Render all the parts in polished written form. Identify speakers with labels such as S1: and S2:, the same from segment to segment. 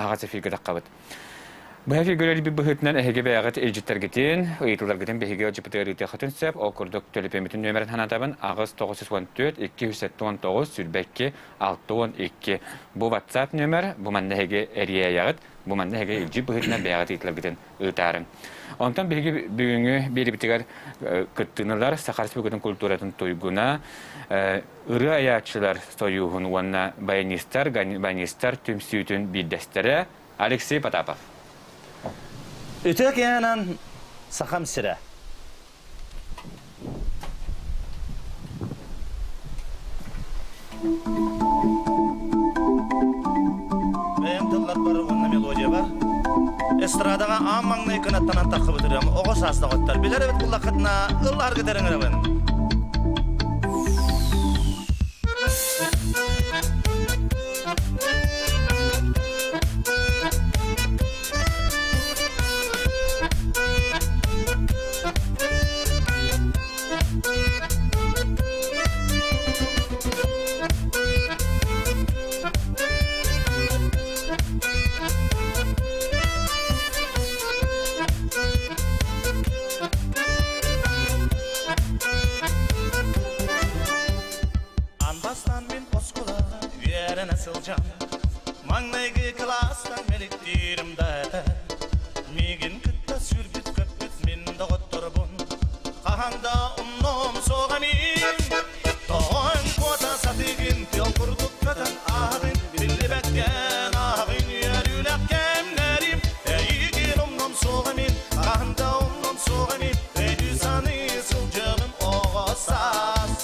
S1: Аҕас эфиргэ таххабыт. Быһа эфиргэ үлэлиирбит быһыытынан эһиги бэйэҕит илдьиттэргитин, ыйытыыларгытын биһиги ылдьыппытыгар ыытыаххытын сөп. Ол курдук төлөпүөммүтүн нүөмэрин санатабын 8 914 279 22 62. Бу WhatsApp нүөмэр, бу манна эһиги эрийээйэҕит, бу манна эһиги илдьит быһыытынан бэйэҕит ыйытыыларгытын ыытаарыҥ. Онтон биһиги бүгүҥҥү биэрибитигэр кыттыынылар Саха Республикатын культуратын туйгуна, Ырыа айааччылар сойууһун уонна баянистар, баянистар түмсүүтүн биирдэстэрэ Алексей Потапов.
S2: Үтүө киһинэн Сахам сирэ. Бэйэм тыллар бар уонна мелодия бар. Эстрадаҕа аан маҥнай кынаттанан таххыбыт ырыам оҕо саас доҕоттор. Билэр эбит буллаххытына ылларгыт эрэ. Анбастан мин оскуолаҕа үөрэнэ сылдьан, маҥнайгы кылаастан мэликтиирим да этэ. Миигин кытта сүүрбүт-көппүт мин доҕотторбун хаһан да умнуом суоҕа мин. Тоҕон куота сатыыгын, тыал курдук көтөн ааһабын, биллибэккэн ааһабын үөрүүлээх кэмнэрим. Эйигин умнуом суоҕа мин, хаһан да умнуом суоҕа мин, өйдүү-саныы сылдьыаҕым оҕо саас.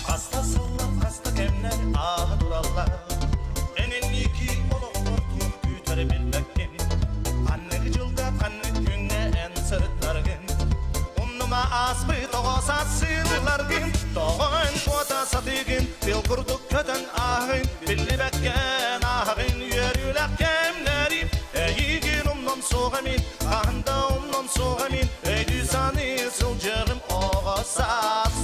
S2: Хаста сыллар, хаста кэмнэр ааһа тураллар. Эн инники олохпор туох күүтэрэ билбэккин. Ханнык дьылга, ханнык күҥҥэ эн сырыттаргын. Умнума ааспыт оҕо саас сыылларгын. Тоҕо эн куота сатыыгын, тыл курдук көтөн ааһын. Биллибэккэн ааһаҕын үөрүүлээх кэмнэрим. Эйигин умнуом суоҕа мин, хаһан да умнуом суоҕа мин. Өйдүү-саныы сылдьыаҕым оҕо саас.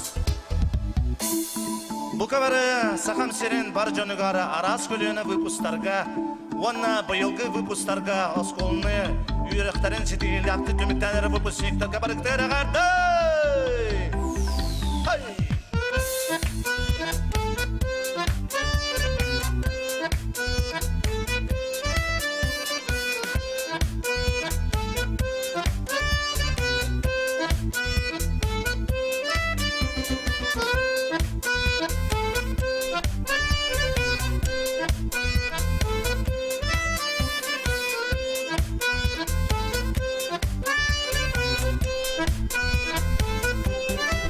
S2: Бука бары Сахам сирин бар дьонугар араас көлүөнэ выпустарга уонна быйылгы выпустарга оскуоланы үөрэхтэрин ситиһиилээхтик түмүктээн эрэ выпускниктарга барыктыыр эҕэрдэ!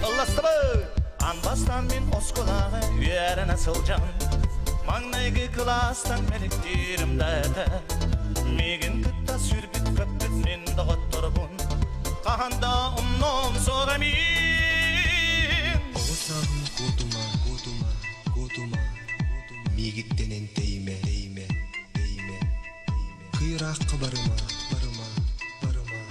S2: Ылластыбыт! Ан бастаан мин оскуолаҕа үөрэнэ сылдьан, маҥнайгы кылаастан мэликтиирим да этэ. Миигин кытта сүүрбүт-көппүт мин доҕотторбун хаһан да умнуом суоҕа мин.
S3: Оҕо сааһым куотума, куотума, куотума, миигиттэн тэйимэ, тэйимэ, тэйимэ. Кыйыраахха барыма, барыма, барыма,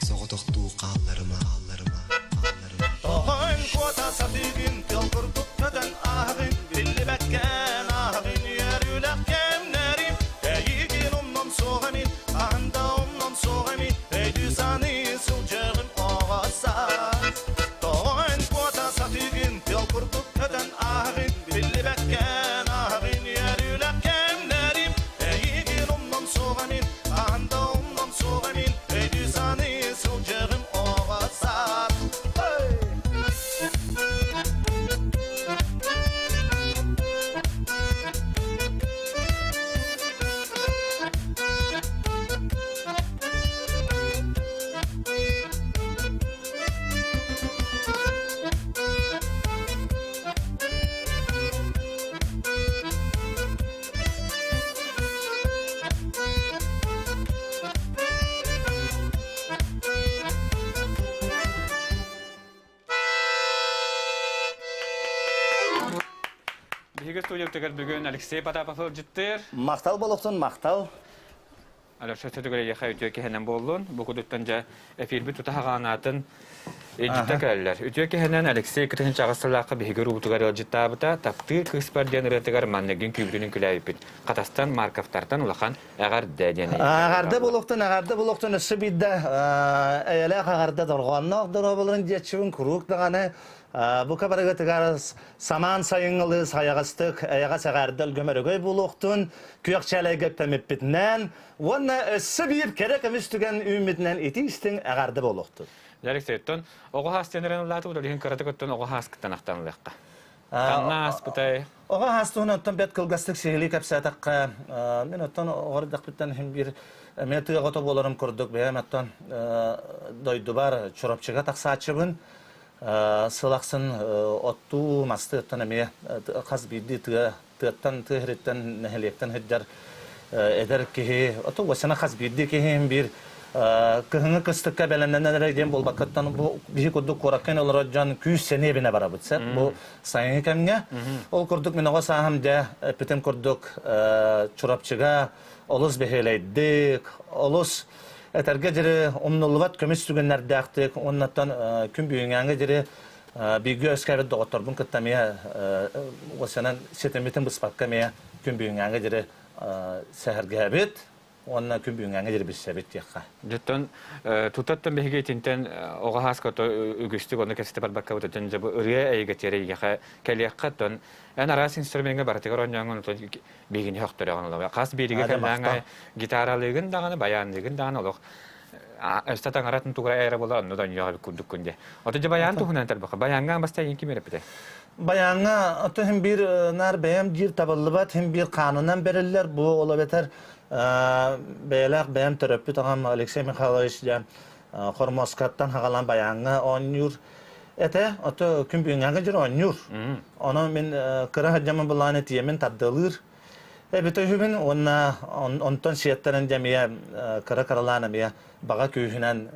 S3: соҕотохтуу хаалларыма, хаалларыма, хаалларыма.
S2: Тоҕон куота сатыыгын, тыал курдук көтөн ааһаҕын, биллибэккэн ааһаҕын үөрүүлээх кэмнэрим. Эйигин умнуом суоҕа мин, хаһан да умнуом суоҕа мин, өйдүү-саныы сылдьыаҕым оҕо саас. Тоҕон куота сатыыгын, тыал курдук көтөн ааһаҕын, биллибэккэн ааһаҕын үөрүүлээх кэмнэрим. Эйигин умнуом суоҕа мин, хаһан да умнуом суоҕа мин, өйдүү-саныы сылдьыаҕым оҕо саас. Hey!
S1: Биһиги студиябытыгар бүгүн Алексей Потапов ыалдьыттыыр.
S2: Махтал болохтун, махтал.
S1: Алеша сөтүгэр эйиэхэ үтүө киһинэн буоллун. Бу кудуттан дьэ эфирбит тута хаҕанаатын илдьитэ кэллэр. Үтүө киһинэн Алексей кытыһын чаҕыс сылаахха биһиги уруубутугар ыалдьыттаабыта «Таптыыр кыыспар» диэн ырыатыгар манныгын күүбүтүнүн күлээбиппит. Хатастан Марковтартан улахан эҕэрдэ диэн
S2: Эҕэрдэ буолуохтун, эҕэрдэ буолуохтун өссө биирдэ эйэлээх эҕэрдэ дорҕоонноох доруобаларын диэччибин куруук даҕаны Бука барыгытыгар самаан сайыҥҥылыы сайаҕастык, эйэҕэс эҕэрдэ өлгөм-өрөгөй буолуохтун, күөх чээлэйгэ үктэммиппитинэн уонна өссө биир кэрэ көмүс түгэн үүммүтүнэн итии-истиҥ эҕэрдэ буолуохтун.
S1: Алексей, оттон оҕо хаас диэн ыллаатыбыт, ол иһин кыратык оттон оҕо хааскыттан ахтанылыахха. Ханна ааспытай?
S2: Оҕо хаас туһунан оттон бэрт кылгастык сиһилии кэпсээтэххэ, мин оттон оҕо эрдэхпиттэн иһин биир эмиэ тыа оҕото буоларым курдук бэйэм оттон дойдубар Чурапчыга тахсааччыбын. Сыл ахсын оттуу, мастыы оттон эмиэ хас биирдии тыа, тыаттан, тыа сириттэн, нэһилиэктэн сылдьар эдэр киһи, ото уосана хас биирдии киһи биир кыһыҥҥы кыстыкка бэлэмнэнэн эрэ диэн буолбаккаттан бу биһи курдук куоракка олорор дьон күүс сэниэ бинэ барабыт сеп бу сайыҥҥы кэмҥэ ол курдук мин оҕо сааһым дьэ эппитим курдук Чурапчыга олус бэһиэлэйдик олус Этэргэ диэри умнуллубат көмүс түгэннэрдээхтик уоннаттан күн бүгүҥҥээҥҥэ диэри бииргэ үөскээбит доҕотторбун кытта эмиэ уосанан ситиммитин быспакка эмиэ күн бүгүҥҥээҥҥэ диэри сэһэргэһэбит уонна күн бүгүҥҥээҥҥэ диэри билсэбит диэххэ.
S1: Дьоттон тутаттан биһиги итинтэн оҕо хааска үгүстүк ону кэпсэтэ барбаккабыт оттон дьэ бу ырыа эйгэтигэр эйиэхэ кэлиэххэ оттон эн араас инструмеҥҥа барытыгар оонньооҥҥун оттон биһигини сөхтөрөҕүн олох. Хас бииригэ кэллээҥ гитаралыыгын даҕаны, баянныыгын даҕаны олох өстө таҥаратын тугура эрэ буола онно да онньоҕо курдуккун дии. Ото дьэ баян туһунан тарбаха. Баяҥҥа бастайын ким эрэ
S2: Баяҥҥа ото хим биир наар бэйэм диир табыллыбат, хим биир хаанынан бэриллэр. Бу ол эбэтэр бэйэлээх бэйэм төрөппүт аҕам Алексей Михайлович дьэ Хормоскаттан хагалан баяҥҥа оонньуур этэ. Ото күн бүгүҥҥэ дьэр оонньуур. Онон мин кыра сылдьаммын былааны тиэмин тардыалыыр эбитэ үһүбүн уонна онтон сиэттэрэн дьэ эмиэ кыра-кыралаан эмиэ баҕа күүһүнэн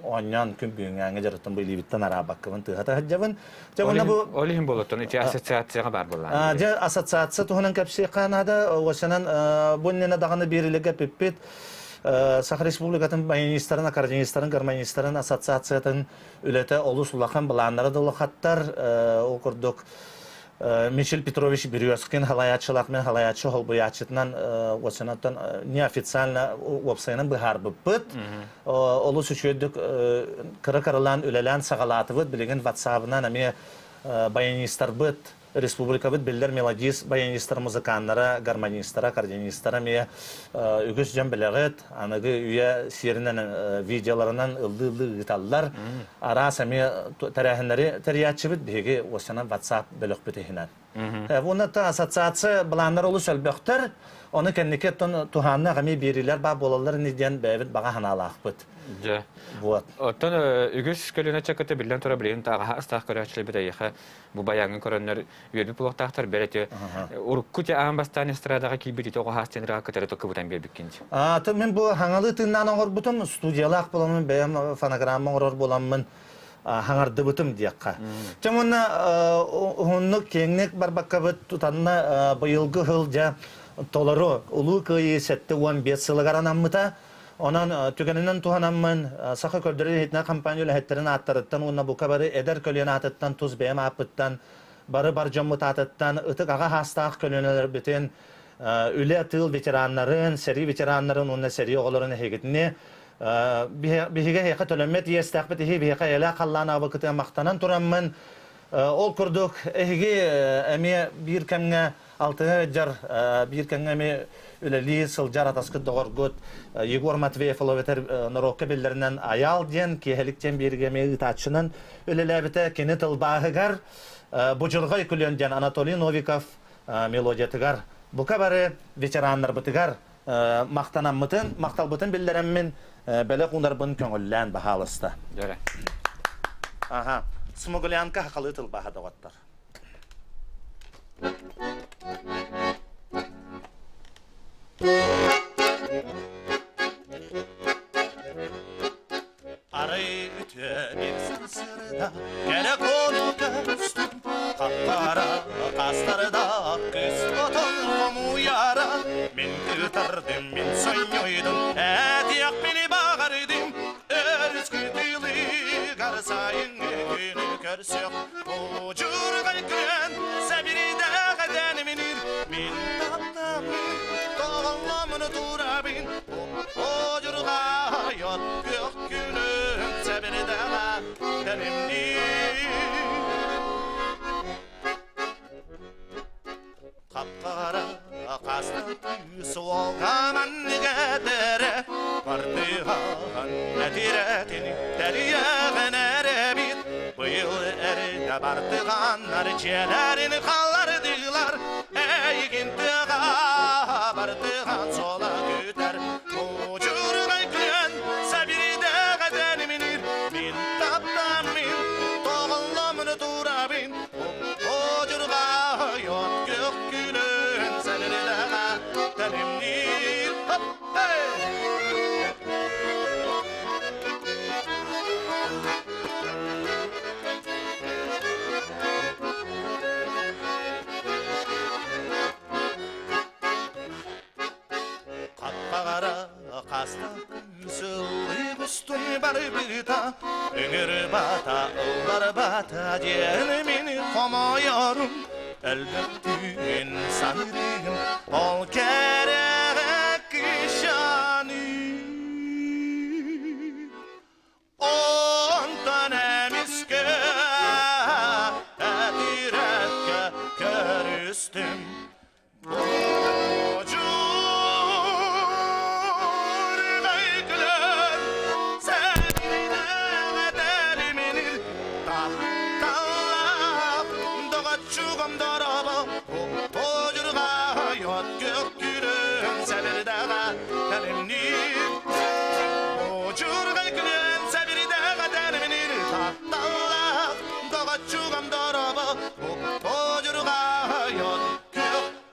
S2: оонньоон күн бүгүҥҥээҥҥэ дьарыктан бу илиибиттэн араабаккабын тыаһата сылдьабын.
S1: Дьэ уонна бу Ол иһин буолуоттан ити ассоциацияҕа баар буоллаҕа.
S2: Дьэ ассоциация туһунан кэпсиэххэ наада. Уосанан бу иннинэ даҕаны биир илигэ эппиппит. Саха Республикатын баянистарын, аккордеонистарын, гармонистарын ассоциациятын үлэтэ олус улахан, былааннара да улахаттар. Ол курдук Мичил Петрович Березкин халайааччылаах мен халайааччы холбуйааччытынан уопсайынан неофициально уопсайынан быһаарбыппыт. Олус үчүгэйдик кыра-кыралаан үлэлээн саҕалаатыбыт. Билигин ватсабынан эмиэ баянистарбыт республикабыт биллэр мелодист, баянистар, музыканнара, гармонистара, аккордеонистара эмиэ үгүс дьон билэҕит. Аныгы үйэ сиэринэн видеоларынан ыллыы-ыллыы ыыталлар. Араас эмиэ тэрээһиннэри тэрийээччибит биһиги уосанан WhatsApp бөлөхпүт иһинэн. Уонна ассоциация былааннар олус элбэхтэр. Ону кэнники оттон туһааннаах эмиэ биэриилэр баар буолаллар ини диэн бэйэбит баҕа санаалаахпыт.
S1: Дьэ. Вот. Оттон үгүс көлүөнэ чакыта биллэн турар билигин тааҕаһа астаах көрөөччүлэрбит эйиэхэ бу баяҥҥын көрөннөр үөрбүт буолуохтаахтар бэр эти урукку те аан бастаан эстрадаҕа киирбит ити оҕо хаас диэн кытары токкубутан биэрбиккин
S2: Аты мин бу хаҥалыы тыыннаан оҥорбутум студиялаах буоламмын бэйэм фонограмма оҥорор буоламмын хаҥардыбытым диэххэ. Чэ уонна уһуннук киэҥник барбаккабыт тутанна быйылгы сыл дьэ толору Улуу Кыайыы 75 сылыгар анаммыта. Онон түгэнинэн туһанаммын Саха көрдөрөр иһитинэр компания үлэһиттэрин ааттарыттан уонна бука бары эдэр көлүөнэ аатыттан тус бэйэм ааппыттан бары бар дьоммут аатыттан ытык аҕа саастаах көлүөнэлэрбитин үлэ тыыл ветераннарын, сэрии ветераннарын уонна сэрии оҕолорун эһигитини биһиги эһиэхэ төлөммөт иэстээхпит иһи биһиэхэ эйэлээх халлаан аабыкытыгар махтанан тураммын ол курдук эһиги эмиэ биир кэмҥэ Алтыһа дьар биир кэмҥэ эмиэ үлэлии сылдьар атаскыт доҕоргут Егор Матвеев ол эбэтэр норуокка биллэринэн Айаал диэн киэһэлик диэн биэригэ эмиэ ыытааччынан үлэлээбитэ. Кини тылбааһыгар Будьурҕай күлүөн диэн Анатолий Новиков мелодиятыгар бука бары ветераннарбытыгар махтанаммытын, махталбытын биллэрэммин бэлэх уунарбын көҥүллээн баһаалыста.
S1: Дьэрэ.
S2: Аха. Смуглянка хахалыы тылбааһа доҕоттор.
S4: Арай үтүө биир сарсыарда кэрэ куону көстүм, хаппара хастардаах.
S2: Бардым мин сонньуйдум, этиэхпини баҕардым, өрүс кытылыгар сайыҥҥы күнү көрсөх, Удьурҕай күөн сэбирдээх этэн минир, мин таптаммын, тоҕолломмун турабын, Удьурҕай от күөх күнүм сэбирдээх тэлимниир. Хап-хара хастыы суолга маннык этэрэ бардыһан этирэтин тэрийэҕин эрэбит быйыл эрдэ бардыганнар дьиэлэрин халлардылар эйигин тыаҕа бардыган суола күүтэр мудьургай күөн сэбирдээх этэн минир мин таптаммын тоҕолломмун турабын Одьурҕайон күөх күлүн сэлэлэҕэ тэлимниир. Хаппаҕара хаста Сыллыы устун барбыта, Өҥөр бата, ыллар бата диэн мин хомойорум, Элбэх түүн саныырым, ол кэрэҕэ кышаны. Онтон эмискэ этирэккэ көрүстүм.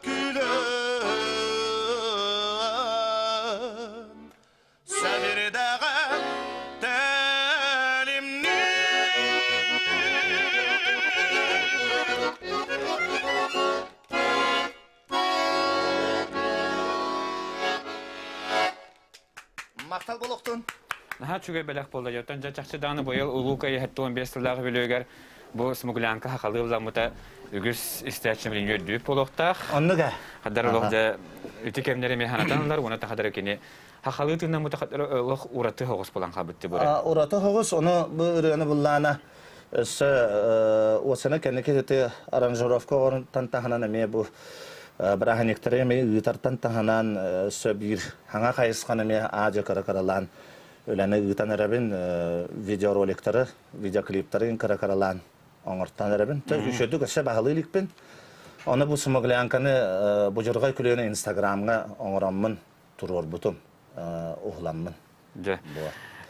S2: Күлэн Сэбирдэҕэ тэлимниир. Махтал болохтун.
S1: Наһаа үчүгэй бэлэх буолла. Дьоттон дьэ чахчы даҕаны быйыл Улуу Кыайыы 75 сыллаах үбүлүөйүгэр бу смуглянка хахалыы ылламмыта үгүс истээччи билин үөрдүбүт буолуохтаах.
S2: Оннук ээ.
S1: Хадар олох дьэ ити кэмнэри эмиэ санатан ылар уонна тахадар кини хахалыы тыыннаммыта хадар олох ураты хоҕус буолан хаалбытты бу.
S2: Ураты хоҕус ону бу ырыаны буллаана өссө уосана кэнники ити аранжировка оҕорунтан таһынан эмиэ бу бырааһынньыктары эмиэ ыытартан таһынан өссө биир хаҥа хайысханы эмиэ аадьа кыра-кыралаан үлэни ыытан эрэбин видеороликтары видеоклиптары кыра-кыралаан оҥортоон эрэбин үчүгэйдик өссө баһылыы иликпин ону бу смуглянканы будьурҕай күлүөнэ инстаграмҥа оҥороммун туруорбутум уһуламмын
S1: Дьэ.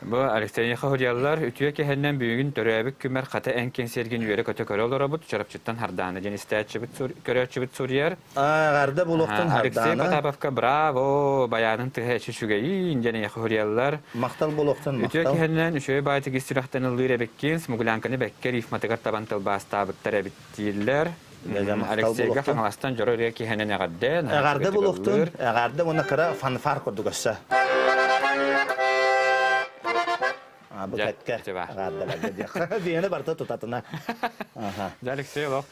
S1: Бу Алексейниха суруйаллар, үтүө киһинэн бүгүн төрөөбүт күмэр хата эн кэнсиэргин үөрэ-көтө көрө олоробут, Чурапчыттан Хардаана диэн истээччибит көрөөччүбүт суруйар.
S2: Аарда булуохтун
S1: Алексей Потаповка браво, баянын тыһа эчи үчүгэйин диэн эйиэхэ суруйаллар.
S2: Махтал булуохтун,
S1: махтал. Үтүө киһинэн үчүгэй баайтык ис сүрэхтэн ыллыыр эбиккин, смуглянканы бэккэ рифматыгар табан тылбаастаабыттар эбит дииллэр. Алексейга Хаҥаластан дьоро ырыа киһинэн эҕэрдэ.
S2: Эҕэрдэ булуохтун, эҕэрдэ уонна кыра фанфар курдук өссө. Бу кэккэ эҕэрдэлэргэ диэх. Диэни барыта тутатына.
S1: Дьэ Алексей олох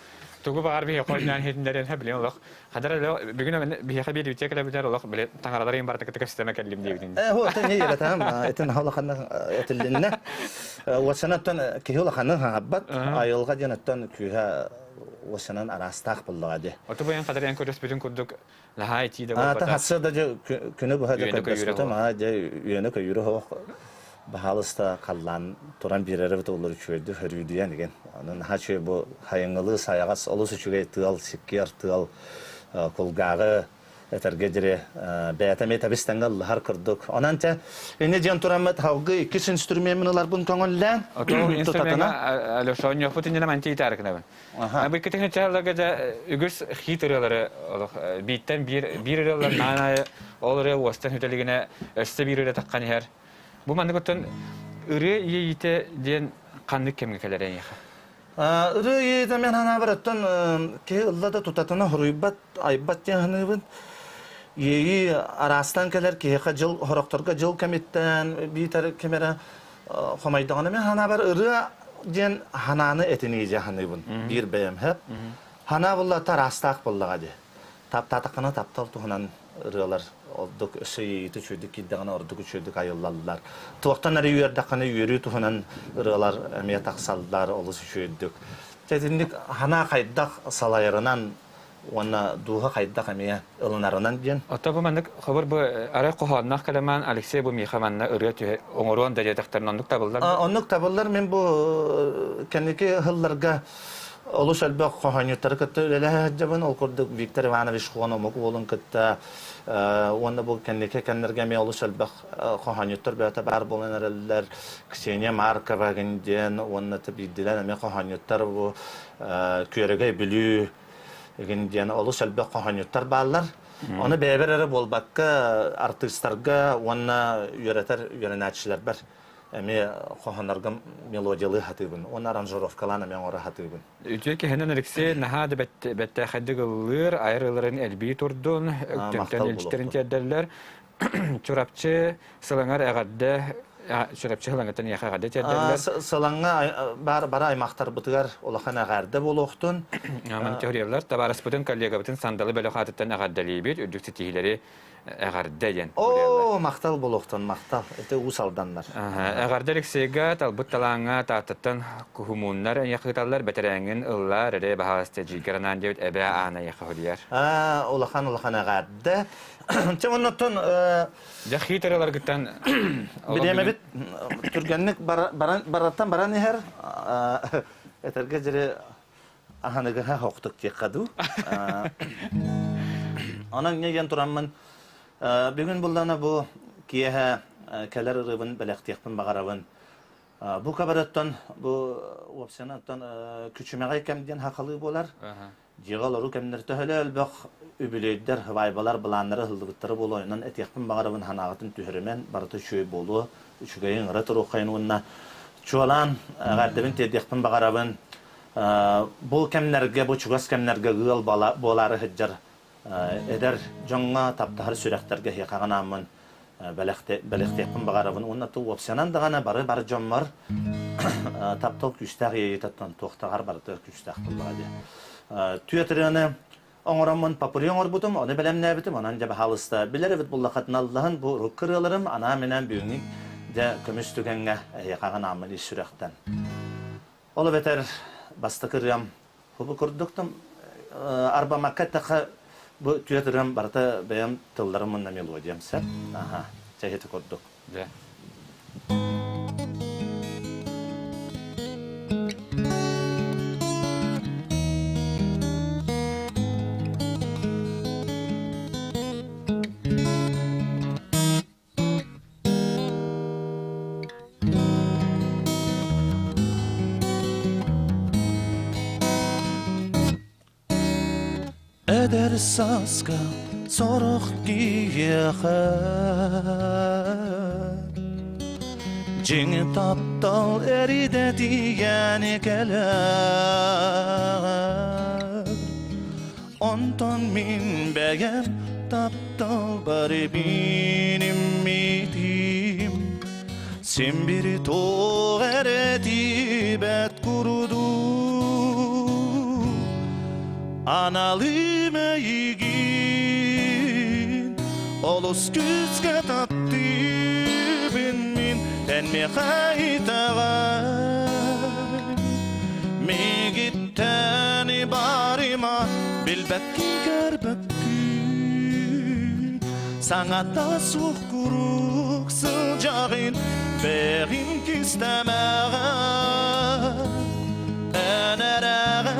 S1: тугу баҕар биһиэхэ ойнаан иһитиннэрэн билин олох хадара бүгүн биһиэхэ биир үтүө кэлэбитэр олох били таҥаралар иһин барыта кытта көстөмө кэллим диэбитин.
S2: Э, хо, тэн иһэрэтам, этин улаханна этилиннэ. Уосанаттан киһи улаханы хаабат, айылҕа диэн оттон күүһэ уосанан араастаах буллаҕа дии.
S1: Оту буйан хадырыйан көрөспүтүн курдук наһаа итии да буолбата.
S2: Аата хасса да күнү быһа да көрдөспүтүм, аа дьэ үөнэ көйүүрэ хоох баһаалыста халлаан туран биэрэрэ бит олор үчүгэйдик хөрүүдүйэн igen. Онон наһаа үчүгэй бу хайыҥылыы сайаҕас олус үчүгэй тыал, сиккиэр тыал кулгааҕы этэргэ дири бэйэтэ эмиэ тэбис-тэҥҥэ ыллаһар курдук. Онон те инни диэн тураммыт халгы иккис инструменмин ыларбын көҥүллээн
S1: Ото инструмеҥҥа Алеша оонньуохпут иннинэ манти итаарыкынабын. Бу икки чаалларга дьэ үгүс хит ырыалары олох бииртэн биир биир ырыалар наан ол ырыа уостан үтэлигинэ өссө биир ырыа таххан иһэр. Бу маннык оттон ырыа иэйиитэ диэн ханнык кэмҥэ кэлэр эйиэхэ?
S2: Ырыа иэйиитэ мен санаабар оттон киһи ылла да тутатына хоруйбат айбат диэн саныыбын. Иэйии араастаан кэлэр киһиэхэ дьыл хорохторго дьыл кэмиттэн биитэр ким эрэ хомойдоҕуна мин санаабар ырыа диэн ханааны этинии дьэ саныыбын биир бэйэм хэп ханаа буллата араастаах буоллаҕа дии таптаатаххына таптал туһунан ырыалар ордук өссө иэйиитэ үчүгэйдик киирдэҕинэ ордук үчүгэйдик айыллаллар туохтан эрэ үөрдэххинэ үөрүү туһунан ырыалар эмиэ тахсаллар олус үчүгэйдик итинник ханаа хайдах салайарынан уонна дууһа хайдах эмиэ ылынарынан диэн.
S1: Оттон бу маннык хобор бу арай хоһоонноох кэлэмаан Алексей бу миэхэ манна ырыа түһэ оҥоруон да диэтэхтэрин оннук табыллар.
S2: Оннук табыллар мин бу кэнники сылларга олус элбэх хоһоонньуттары кытта үлэлэһэ сылдьабын. Ол курдук Виктор Иванович Хуон омук уолун кытта уонна бу кэнники кэмнэргэ эмиэ олус элбэх хоһоонньуттар бэйэтэ баар буолан эрэллэр. Ксения Маркова диэн уонна биирдилээн эмиэ хоһоонньуттар бу Күөрэгэй Бүлүү игин диэн олус элбэх хоһоонньуттар бааллар. Ону бэйэбэр эрэ буолбакка артыыстарга уонна үөрэтэр үөрэнээччилэрбэр эмиэ хоһооннорго мелодиялыы сатыыбын уонна аранжировкалаан эмиэ оҥоро сатыыбын.
S1: Үтүө киһинэн Алексей наһаа да бэттээхэйдик ыллыыр, айар ыларын элбии турдун, өктөмтөн илдьиттэрин тиэрдэллэр. Чурапчы сылаҥар эҕэрдэ Чурапчы сылаҥыттан эйиэхэ эҕэрдэ тиэрдэллэр.
S2: Сылаҥҥа баар бары аймахтарбытыгар улахан эҕэрдэ буолуохтун.
S1: Маны теориялар табаарыспытын, коллегабытын Сандалы бөлөх аатыттан эҕэрдэлиибит, үрдүк ситиһиилэри эҕэрдэ диэн.
S2: Оо, махтал буолуохтун, махтал. Ити уус алданнар.
S1: Эҕэрдэ Алексейга, талбыт талааҥҥа Тааттаттан куһумууннар эйиэхэ ыыталлар, бэтэрээҥҥин ыллаар, эрэ баһаалыста дьиигэр анаан диэбит эбээ Аана эйиэхэ хоруйар.
S2: Улахан улахан эҕэрдэ. Чэ оннуттан
S1: Дьэ хитраларгыттан
S2: бириэмэбит түргэнник бараттан баран иһэр этэргэ дьири аһаныгыһа хохтук диэххэ дуу. Онон не диэн тураммын бүгүн буллана бу киэһэ кэлэр ырыабын бэлэхтиэхпин баҕарабын. Бу кабареттан бу уопсайынан күчүмэҕэй кэм диэн хахалыы буолар. Дьиэҕэ олоруу кэмнэр төһөлөө элбэх үбүлүөйдэр, һыбаайбалар былааннара ыһыллыбыттара буолуо, онон этиэхпин баҕарабын санааҕытын түһэримэн, барыта үчүгэй буолуо, үчүгэйи ыҥыра туруоххайын уонна чуолаан эҕэрдэбин тиэрдиэхпин баҕарабын. Бу кэмнэргэ, бу чугас кэмнэргэ ыал буолаары сылдьар эдэр дьоҥҥо таптаһар сүрэхтэргэ эһиэхэҕин ааммын бэлэхтиэхпин баҕарабын уонна уопсайынан даҕаны бары бар дьоммор таптал күүстээх иэйиитэ туохтааҕар барыта күүстээх буоллаҕа дии. Түөрт ырыаны оҥороммун попури оҥорбутум, ону бэлэмнээбитим, онон дьэ баһаалыста билэр эбит буллаххытына аллаһын бу урукку ырыаларым анаан-минээн бүгүҥҥү дьэ көмүс түгэҥҥэ эһиэхэҕин ааммын ис сүрэхтэн. Ол эбэтэр бастакы ырыам бу курдук арбамакка эттэххэ бу түөрт ырыам барыта бэйэм тылларым уонна мелодиям сөп. Аха, чэ ити курдук.
S1: Дьэ.
S2: Эдэр сааска сорох киһиэхэ Дьиҥ таптал эридэ тиийэн кэлэр Онтон мин бэйэм тапталбар биниммитим Син бири туох эрэ тиийбэт курдук Аналым эйигин олус күүскэ таптыыбын мин Эн миэхэ итэҕэй Миигиттэн барыма билбэккин көрбөккүн Саҥата суох куруук сылдьаҕын бэҕин кистэмэҕэ Эн эрэҕэ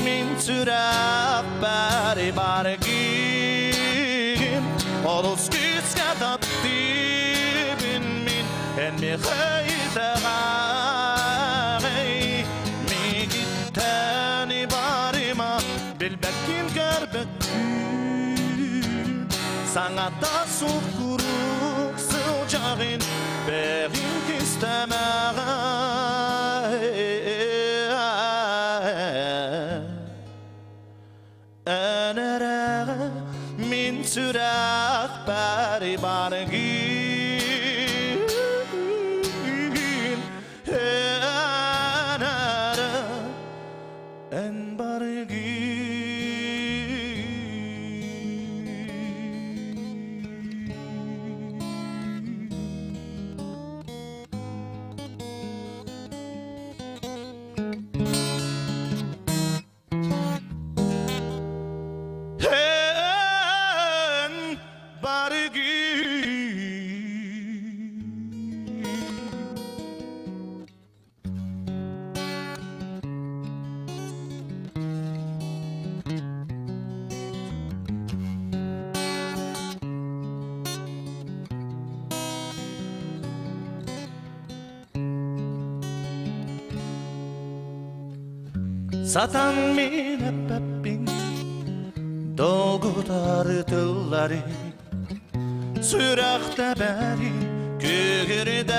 S2: мин сүрэхпэр баргын Олус күүскэ таптыыбын мин эн миэхэ итэҕэй Миигиттэн барыма билбэккин көрбөккүн Саҥата суох куруук сылдьаҕын бэҕин кистэмэҕэ Эн эрэҕэ мин сүрэхпэр. баргын Эн баргын Эн баргын Сатан мин эппэппин долгутар тыллары Сүрэх тэбэрин күүһүрдэҕин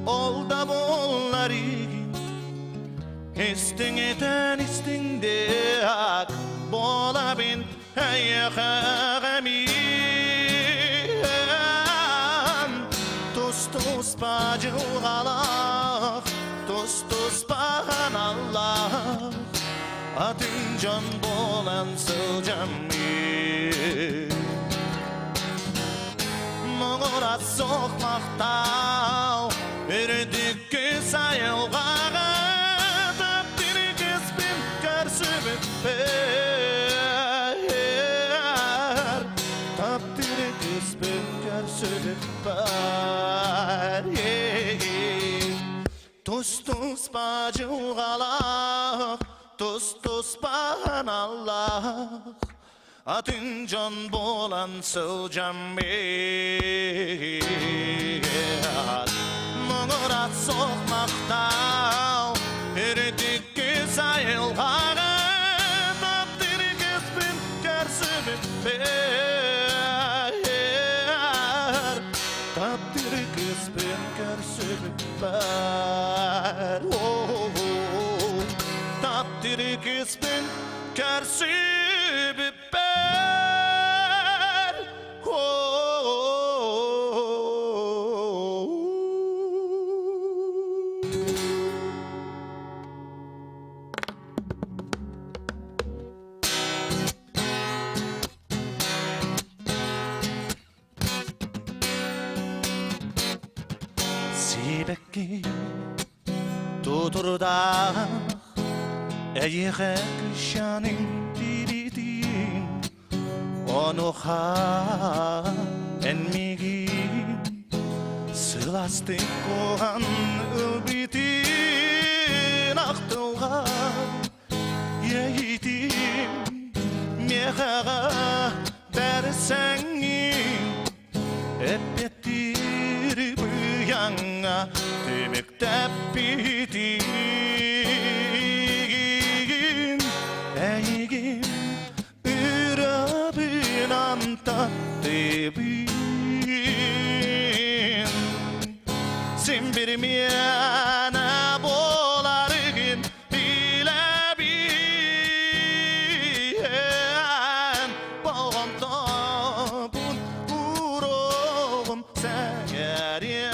S2: Ол да буоллар игин Истиҥитэн истиҥдиэх буолабын эйиэхэ Тус-туспа дьылҕалаах, тус-туспа аналлаах Атын дьон буолан сылдьаммыт Муҥура суох махтал үрдүккү сайылҕаҕа таптыыр кыыспын көрсүбүппэр таптыыр кыыспын көрсүбүппэр Тус-туспа дьылҕалаах, тус-туспа аналлаах, атын дьон буолан сылдьаммыт. Муҥурат суох махтал, үрдүккү сайылҕаҕа таптыыр кыыспын көрсүбүппэр. Таптыыр кыыспын көрсүбүппэр Таптыыр кыыспын көрсүбүппэр Сибэкки тутурдаах эйиэхэ кыщаның тиритин онуха эн миигин сыластык куһан ылбытын ахтылҕан Иэйиитим миэхэҕэ бэрсэҥҥин эппиэттиир быйаҥҥа түмүктэппитигин эйигин ырабынан таптыыбын син бир миэнэ буоларгын Билэбин болҕомтобун уруогум сэҥээриэм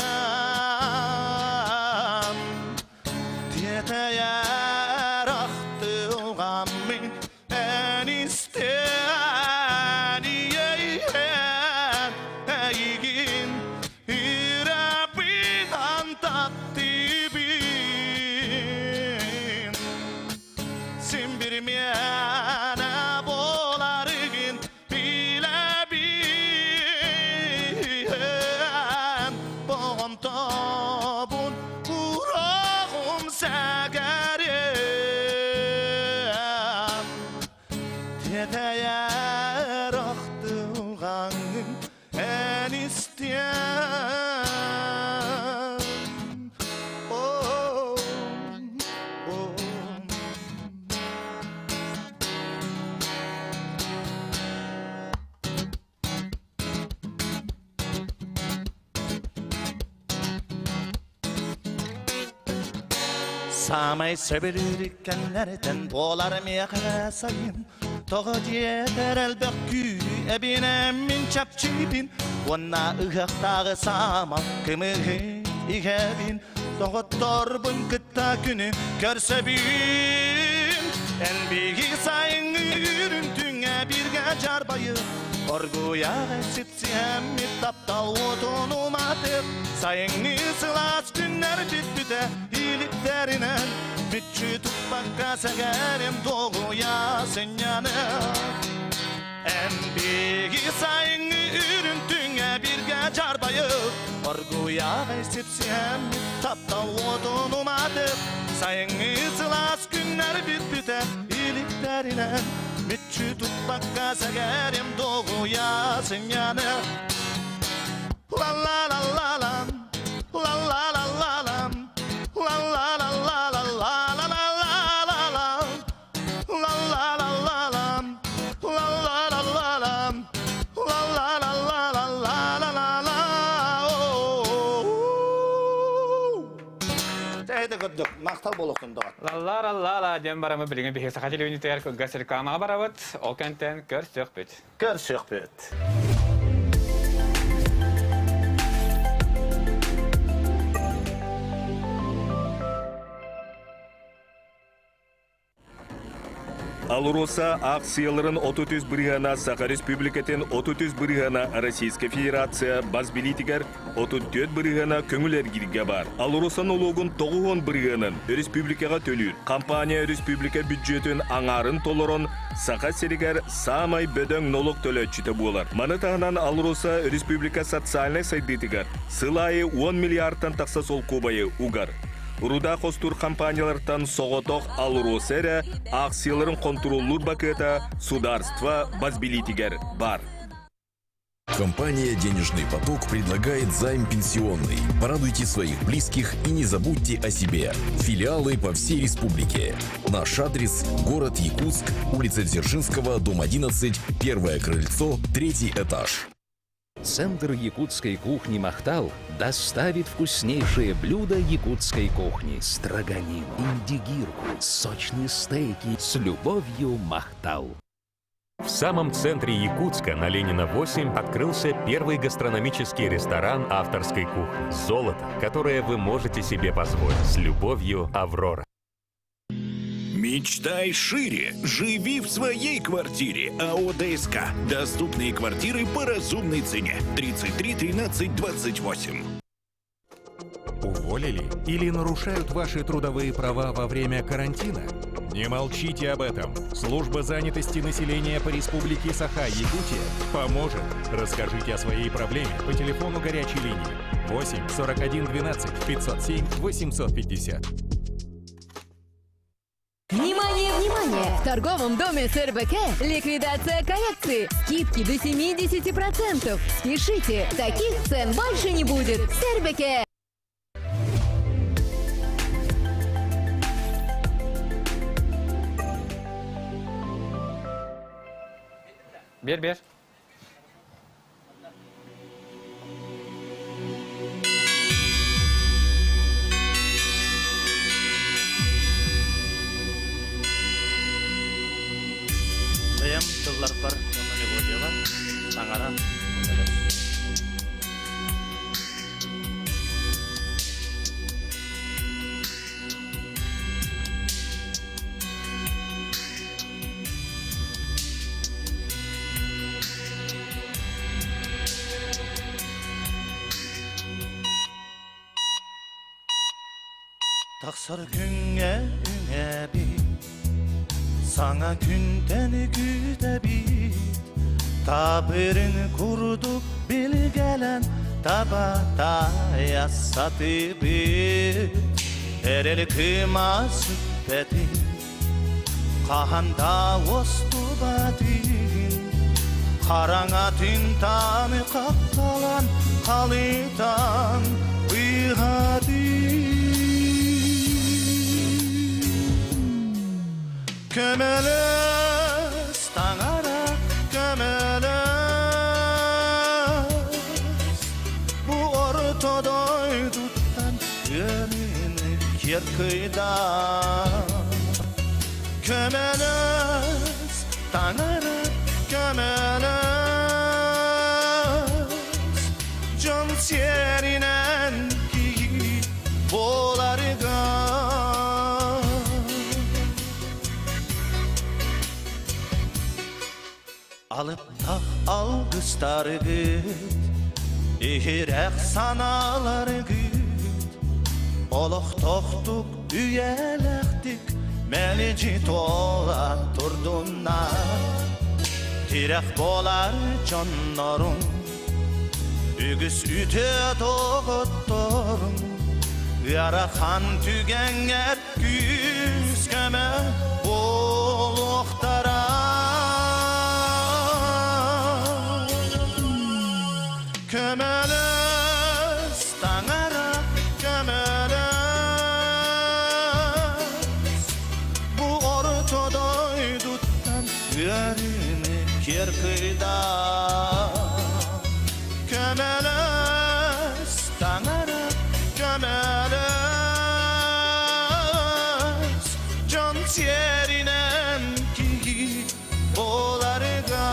S2: Тиэтэйэр ахтылҕаммын эн истэн иэйэн эйигин Үрэбинэн таптыыбын Син бир миэнэ буоларгын билэбин Болҕомтобун уроҕум сэгэриэм Тиэтэйэр ахтылҕаҥҥын эн истиэм oh, oh. Саамай сөбүлүүр кэмнэртэн буолар миэхэ сайын. Тоҕо диэтэр элбэх күүһү эбинэммин чэпчиибин уонна ыһыахтааҕы саамал кымыһы иһэбин доҕотторбун кытта күнү көрсөбүн эн биһи сайыҥҥы үрүҥ түҥҥэ бииргэ дьарбайы оргуйаҕа сипсиһэммит таптал уотун уматып сайыҥҥы сылаас күннэр бүппүтэ иликтэринэн Мүччү туппакка сэгэрим долгуйа сынньанып Эн биһиги сайыҥҥы үрүҥ түҥҥэ бииргэ дьарбайып Оргуйаҕай сипсиһэммит таптал уотун уматып Сайыҥҥы сылаас күннэр бүппүтэ иликтэринэн Мүччү туппакка сэгэрим долгуйа сынньанып Ла-ла-ла-ла-лам, ла-ла-ла-ла-лам
S5: Махтал буолуохтун доҕор.
S1: Лалла-лалла диэн барамы билигин биһиги саха телевидениетигэр кылгас рекламаҕа барабыт. Ол кэнтэн көрсүөхпүт.
S5: Көрсүөхпүт.
S6: АЛРОСА аахсыйаларын 33 бырыһыана Саха Республикатын 33 бырыһыана Российскай Федерация бас билиитигэр 34 бырыһыана көҥүл эргииргэ баар. АЛРОСА нолуогун 90 бырыһыанын өрөспүүбүлүкэҕэ төлүүр. Компания өрөспүүбүлүкэ бүддьүөтүн аҥаарын толорон, Саха сиригэр саамай бөдөҥ нолуок төлөөччүтэ буолар. Маны таһынан АЛРОСА республика социальнай сайдыытыгар сыл аайы 10 миллиардтан тахса солкуобайы угар. Руда хостуур компаниялартан соҕотох АЛРОСА эрэ аахсыйаларын хонтуруоллуур бакыата судаарство бас билиитигэр баар.
S7: Компания «Денежный поток» предлагает займ пенсионный. Порадуйте своих близких и не забудьте о себе. Филиалы по всей республике. Наш адрес – город Якутск, улица Дзержинского, дом 11, первое крыльцо, третий этаж.
S8: Центр якутской кухни «Махтал» доставит вкуснейшие блюда якутской кухни. Строганину, индигирку, сочные стейки. С любовью «Махтал».
S9: В самом центре Якутска на Ленина 8 открылся первый гастрономический ресторан авторской кухни «Золото», которое вы можете себе позволить. С любовью, Аврора.
S10: Мечтай шире. Живи в своей квартире. АО ДСК. Доступные квартиры по разумной цене. 33 13 28.
S11: Уволили или нарушают ваши трудовые права во время карантина? Не молчите об этом. Служба занятости населения по Республике Саха-Якутия поможет. Расскажите о своей проблеме по телефону горячей линии 8 41 12 507 850.
S12: Внимание, внимание! В торговом доме СРБК ликвидация коллекции. Скидки до 70%. Спешите, таких цен больше не будет. СРБК!
S1: Бер бер.
S2: Бэйэм тылларбар уонна мелодиялар таҥара Тахсар күҥҥэ үҥэбит, саҥа күнтэн күүтэбит, Таабырын курдук билгэлэн таба таайа сатыыбыт, Эрэл кыыма сүппэтин, хаһан да уостубатын, Хараҥа түнтаны хапталан халытан быыһатын. Көмөлөс таҥара, көмөлөс, бу орто дойдуттан ыарыыны киэр кыйдаан. Көмөлөс Таҥара көмөлөс Дьон сиэринэн киһи буоларга Алыптах алгыстаргыт, иһирэх санааларгыт, олохтоохтук үйэлээхтик мэлдьи туола турдуннар. Тирэх буолар дьонноруҥ, үгүс үтүө доҕотторуҥ, ыарахан түгэҥҥэ күүс-көмө буолуохтара. Көмөлөс, Таҥара, көмөлөс. Бу орто дойдуттан ыарыыны киэр кыйдаа. Көмөлөс, Таҥара, көмөлөс, дьон сиэринэн киһи буоларга.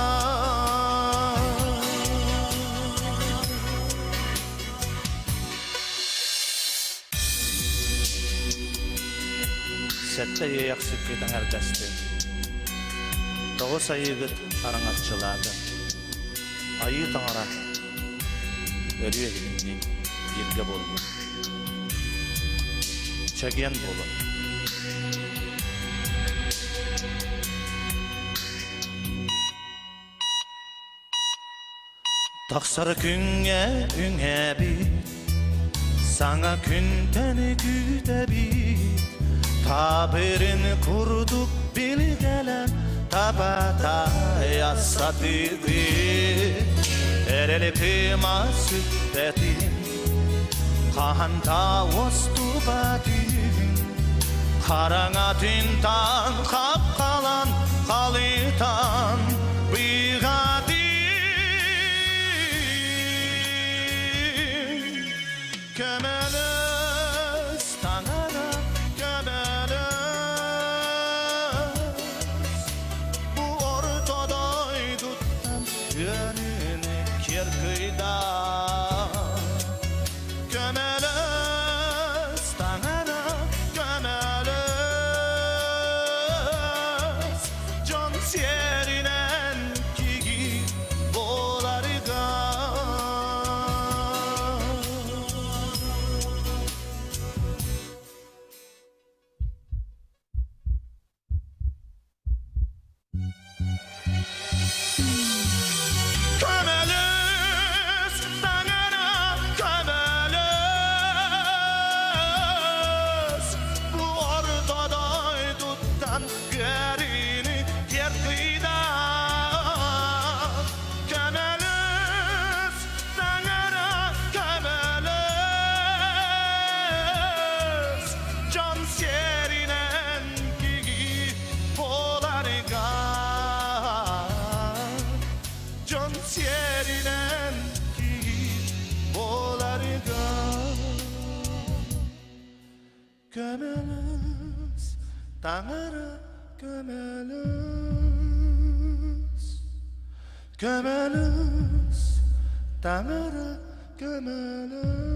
S5: Сэттэ иэйэхсиккит аҥардастын, тоҕус айыыгыт араҥаччылаатын. Айыы таҥара өрүү эһигинниин бииргэ буоллун. Чэгиэн буолун.
S2: Тахсар күҥҥэ үҥэбит, саҥа күнтэн күүтэбит, таабырын курдук билгэлэн табатайа сатыыбыт. Эрэл кыыма сүппэтин, хаһан да уостубатын, хараҥатын таан хапхалан халытан быыһатын. Көмөлөс, Таҥара, көмөлөс. Бу орто дойдуттан ыарыыны киэр кыйдаа. Көмөлөс, Таҥара, көмөлөс. Дьон сиэринэн киһи буоларга. Көмөлөс, Таҥара, көмөлөс! Бу орто дойдуттан көрүүнү киэр кыйдаа. Көмөлөс, Таҥара, көмөлөс! Дьон сиэринэн киһи буоларга дьон сиэринэн киһи буоларга көмөлөс таҥара көмөлөс көмөлөс таҥара көмөлөс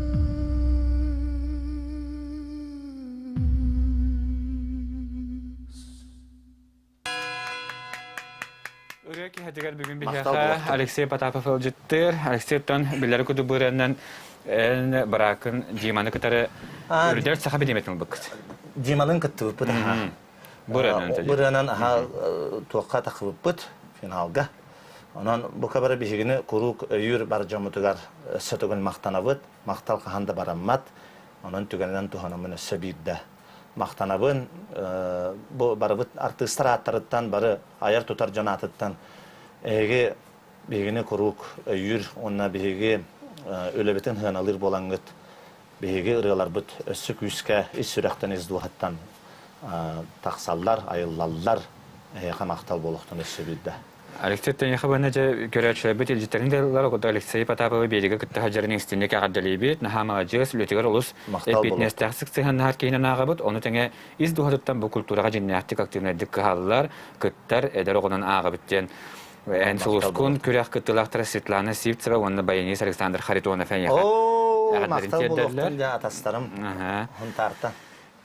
S1: Ырыа киһитигэр бүгүн биһиэхэ Алексей Потапов ыалдьыттыыр. Алексейтан билэр кудук бырыаннан эн бараакын Диманы кытары үрдэл саха бириэмэтин ылбыккыт.
S5: Дималын кыттыбыппыт аха.
S1: Бырыанан
S5: Бырыанан аха туохха тахыбыппыт финалга. Онон бука бары биһигини куруук өйүүр бар дьоммутугар өссө төгүл махтанабыт. Махтал хаһан да бараммат. Онон түгэнинэн туһанаммын өссө биирдэ махтанабын. Бу барыбыт артыыстар ааттарыттан, бары айар-тутар дьон аатыттан эһиги биһигини куруук өйүүр уонна биһиги үлэбитин сыаналыыр буолаҥҥыт биһиги ырыаларбыт өссө күүскэ ис сүрэхтэн, ис дууһаттан тахсаллар, айыллаллар. Эһиэхэ махтал буолуохтун өссө биирдэ.
S1: Алексей Тенехованы дьэ көрөөччүлэрбит илдьиттэрин да ылар, Алексей Потаповы биэригэ кытта сылдьарын истинник эҕэрдэлиибит. Наһаа маладьыас, үлэтигэр олус эппиэтинэстээх сыһыаннаһар киһинэн ааҕабыт. Ону тэҥэ ис дууһатыттан бу культураҕа дьиҥнээхтик активнайдык кыһаллар, кыттар, эдэр оҕонон ааҕабыт диэн эн сулускун күрэх кыттыылаахтара Светлана Сивцева уонна баянист Александр Харитонов эйиэхэ
S5: эҕэрдэлэрин тиэрдэллэр. атастарым Хунтаарта.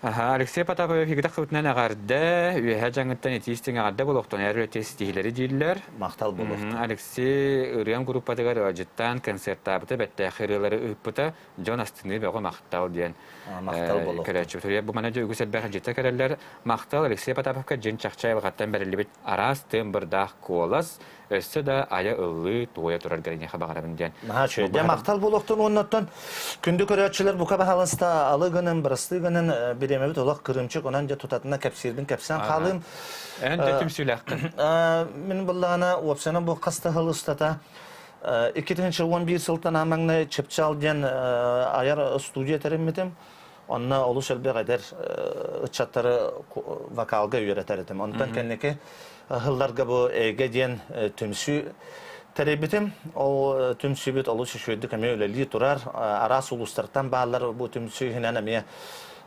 S1: Аха, Алексей Потапович игитэх кыбытынан эҕэрдэ, үөһэ дьаҥыттан итии-истиҥ эҕэрдэ буолуохтун, эр үлэтэ ситиһиилэри дииллэр.
S5: Махтал буолуохтун.
S1: Алексей ырыам группатыгар ыалдьыттаан концертаабыта, бэртээхэй ырыалары ыыппыта, дьон астыныы бөҕө махтал диэн
S5: махтал буолуохтун.
S1: Көрөөччүбүт бу манна үгүс элбэх илдьитэ кэлэллэр. Махтал Алексей Потаповка дьин чахчы айылҕаттан бэриллибит араас тыын-бырдаах куолас, өссө да айа ыллыы, туойа турар гэриньэхэ баҕарабын диэн.
S5: Наһаа үчүгэй. Дьэ, махтал буолуохтун уоннаттан күндү көрөөччүлэр бука баһалыста алы гынан, бырастыы гынан бириэмэбит олох кырыымчык, онон дьэ тутатына кэпсиирбин кэпсээн хаалыым.
S1: Эн да түмсүүлээххин.
S5: Мин буллаҕына уопсайынан бу хас да сыл устата 2011 сылтан аамаҥнай Чыпчаал диэн айар студия тэриммитим. Онно олус элбэх эдэр ыччаттары вокалга үөрэтэр этим. Онтон кэнники ыһылларга бу эйгэ диэн түмсүү тэрийбитим. Ол түмсүүбүт олус үчүгэйдик эмиэ үлэлии турар. Араас улуустартан бааллар бу түмсүү иһинэн эмиэ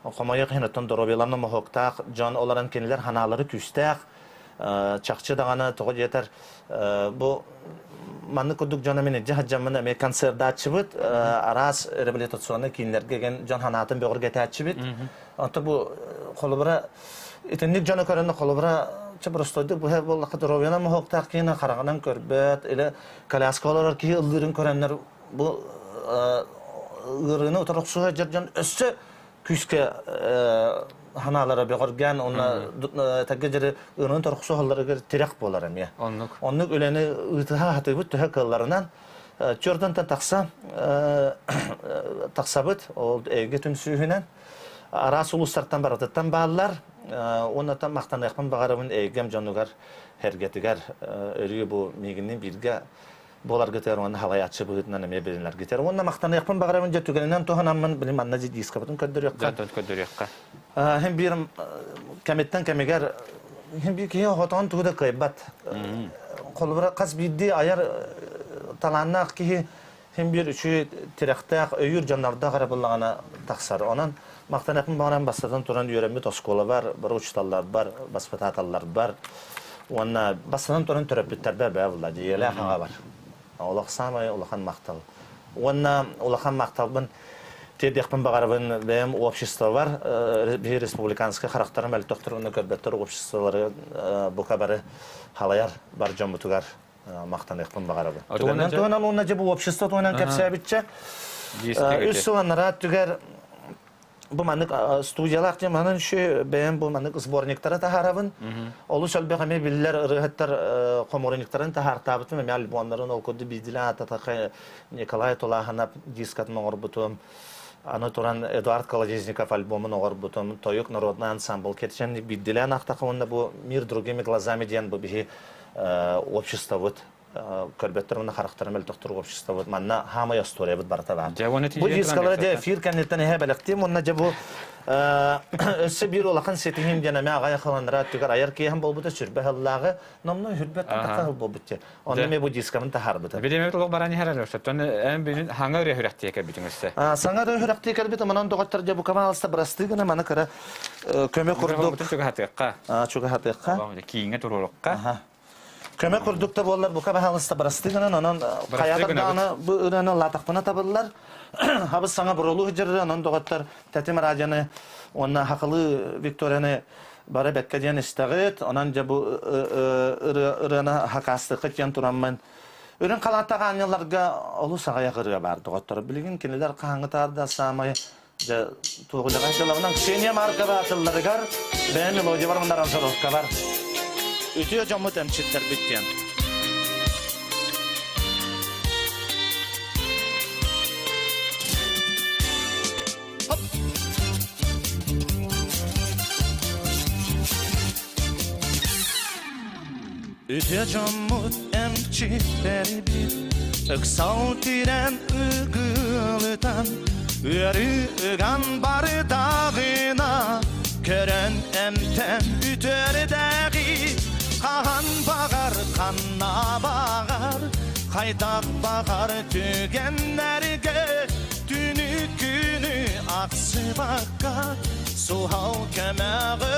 S5: хомойуох иһин оттон доруобуйаларынан моһуоктаах дьон олорон кинилэр ханаалары күүстээх чахчы даҕаны тоҕо диэтэр бу маннык курдук дьоно мин илдьэ сылдьаммын эмиэ концердааччыбыт араас реабилитационнай кииннэргэ ген дьон санаатын бөҕөргөтөөччүбүт онто бу холобура итинник дьону көрөн холобура чэ простойдук быһа буоллахха доруобуйанан моһуоктаах киһини хараҕынан көрбөт или коляска олорор киһи ыллыырын көрөннөр бу ыарыыны утары охсуһар дьон өссө күүскэ ханаалара бөҕөргөөн уонна этэргэ дьэри ыырын торохсуһалларыгар тирэх буолар эмиэ.
S1: Оннук.
S5: Оннук үлэни ыытыһа хатыыбыт төһө кыалларынан чордонтон тахса тахсабыт ол эйгэ түмсүүһүнэн араас улуустартан барытыттан бааллар уонна махтаныахпын баҕарабын эйгэм дьонугар сэргэтигэр өрүү бу миигинниин бииргэ буоларгытыгар уонна халайааччы быһыытынан эмиэ билинэргитигэр уонна махтаныахпын баҕарабын дьэ түгэнинэн туһанаммын билим манна дискабытын көрдөрүөххэ
S1: көрдөрүөххэ
S5: хин биир кэмиттэн кэмигэр хин биир киһи хотоон тугу да кыайбат холобура хас биирдии айар талааннаах киһи хин биир үчүгэй тирэхтээх өйүүр дьоннордоох эрэ буллаҕына тахсар онон махтаныахпын баҕаран бастатан туран үөрэммит оскуолабар бар учууталларбар баспытааталларбар Уонна бастатан туран төрөппүттэрбэр бээ булла дьиэлээх аҕабар. Олох саамай улахан махтал. Уонна улахан махталбын тиэрдиэхпин баҕарабын бэйэм обществобар биһи республиканскай харахтара мөлтөхтөр уонна көрбөттөр обществолары бука бары халайар бар дьоммутугар махтаныахпын баҕарабын. Туһунан туһунан уонна дьэ бу общество туһунан кэпсээбитчэ үс сыл анараа өттүгэр бу маннык студиялаах диэн манан еще бэйэм бу маннык сборниктары таһаарабын. Олус элбэх эмиэ биллэр ырыаһыттар хомуурунньуктарын таһаартаабытым, эмиэ альбомнарын ол курдук биирдилээн аататахха Николай Тулааһынап дискатын оҥорбутум. Аны туран Эдуард Колодезников альбомун оҥорбутум, Тойук народный ансамбл кетчен биирдилээн аахтахха уонна бу «Мир другими глазами» диэн бу биһи обществобыт көрбөттөр уонна харахтара мөлтөхтөр обществобыт манна хаамай остуоруйабыт барыта баар. Бу дискалара дьэ эфир кэнниттэн эһэ бэлэхтиим уонна дьэ бу өссө биир улахан ситиһиим диэн эмэ аҕай ахыланнара өттүгэр айар киэһэм буолбута сүрбэ сыллааҕы номнуо сүрбэ тахха сыл буолбут дьэ. Онно эмиэ бу дискабын таһаарбытым.
S1: Бириэмэбит олох баран иһэр өссөттөн эн бүгүн хаҥа ырыа сүрэхтии кэлбитиҥ өссө.
S5: Саҥа ырыа сүрэхтии кэлбит манан доҕоттор дьэ бу камаласта бырастыы гына маны кыра көмө курдук
S1: чугаһатыахха.
S5: Чугаһатыахха.
S1: Кииҥҥэ туруоруохха.
S5: Көмө курдук да буоллар, бука баһаалыста бырастыы гынан, онон хайаатар даҕаны бу ырыаны ыллаатахпына табыллар. Хабыс саҥа буруолуу сылдьар онон доҕоттор Тэтим радионы уонна Хахылыы Викторияны бары бэккэ диэн истэҕит. Онон дьэ бу ырыаны хакаастыаххыт диэн тураммын Үрүҥ халааттаах аанньалларга олус аҕыйах ырыа баар доҕоттор. Билигин кинилэр хаһааҥҥытаар да саамай Дьэ, туоҕулаҕай дьылабынан Ксения Маркова тылларыгар бэйэ мелодиябар уонна аранжировкабар үтүө дьоммут эмчиттэрбит диэн.
S2: Үтүө дьоммут эмчиттэрбит ыксал тирэн ыгылытан ыарыы ыган бардаҕына көрөн эмтэн үтүөрдээҕи хаһан баҕар. бағар, қанна бағар, Қайдақ бағар түгеннерге, Түні күні ақсыбаққа, Суһал көмөҕө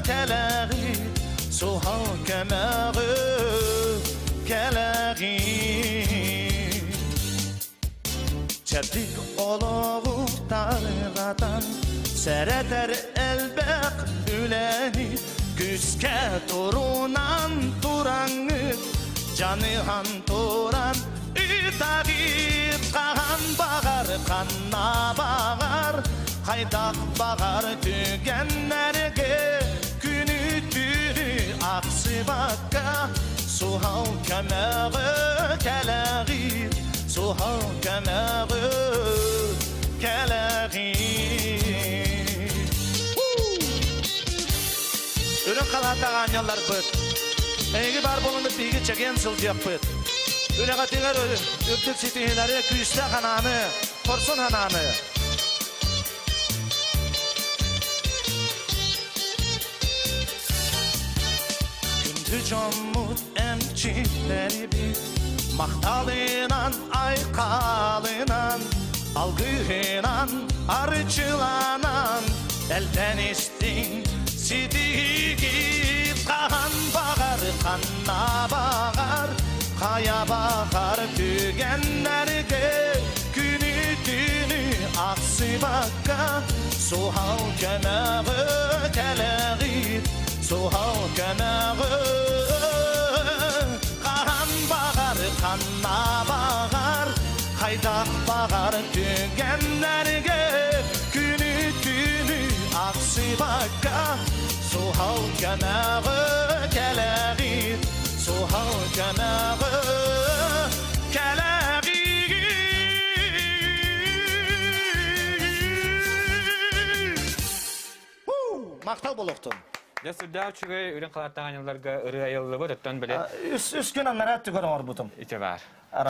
S2: кэлэҕит, Суһал көмөҕө кэлэҕит. Чэбдик олоҕу тарҕатан, Сэрэтэр элбэх үлэни Күүскэ турунан тураҥҥыт, Дьаныһан туран ытаҕыт Хаһан баҕар, ханна баҕар, Хайдах баҕар түгэннэргэ Күнү-түүнү ахсыбакка Суһал көмөҕө кэлэҕит, Суһал көмөҕө кэлэҕит. Үрүҥ халааттаах аанньалларбыт, эһиги баар буолуҥҥут биһиги чэгиэн сылдьыахпыт. Үлэҕитигэр үрдүк ситиһиилэри, күүстээх анааны, хорсун санааны. Күндү дьоммут эмчиттэрбит махталынан айхалынан алгыһынан арчыланан элбэн истиҥ ситиһигит хаһан баҕар ханна баҕар хайа баҕар түгэннэргэ күнү түүнү ахсыбакка суһал көмөҕө кэлэҕит суһал көмөҕө хаһан баҕар ханна баҕар хайдах баҕар түгэннэргэ күнү түүнү ахсыбакка суһал көмөҕө кэлэҕит суһал көмөҕө кэлэҕит Махтал буолуохтун.
S1: Дьэ сүрдээх үчүгэй үрүҥ халааттаах аньылларга ырыа айыллыбыт, оттон били
S5: Үс күн аннараа өттүгэр оҥорбутум.
S1: Ити баар.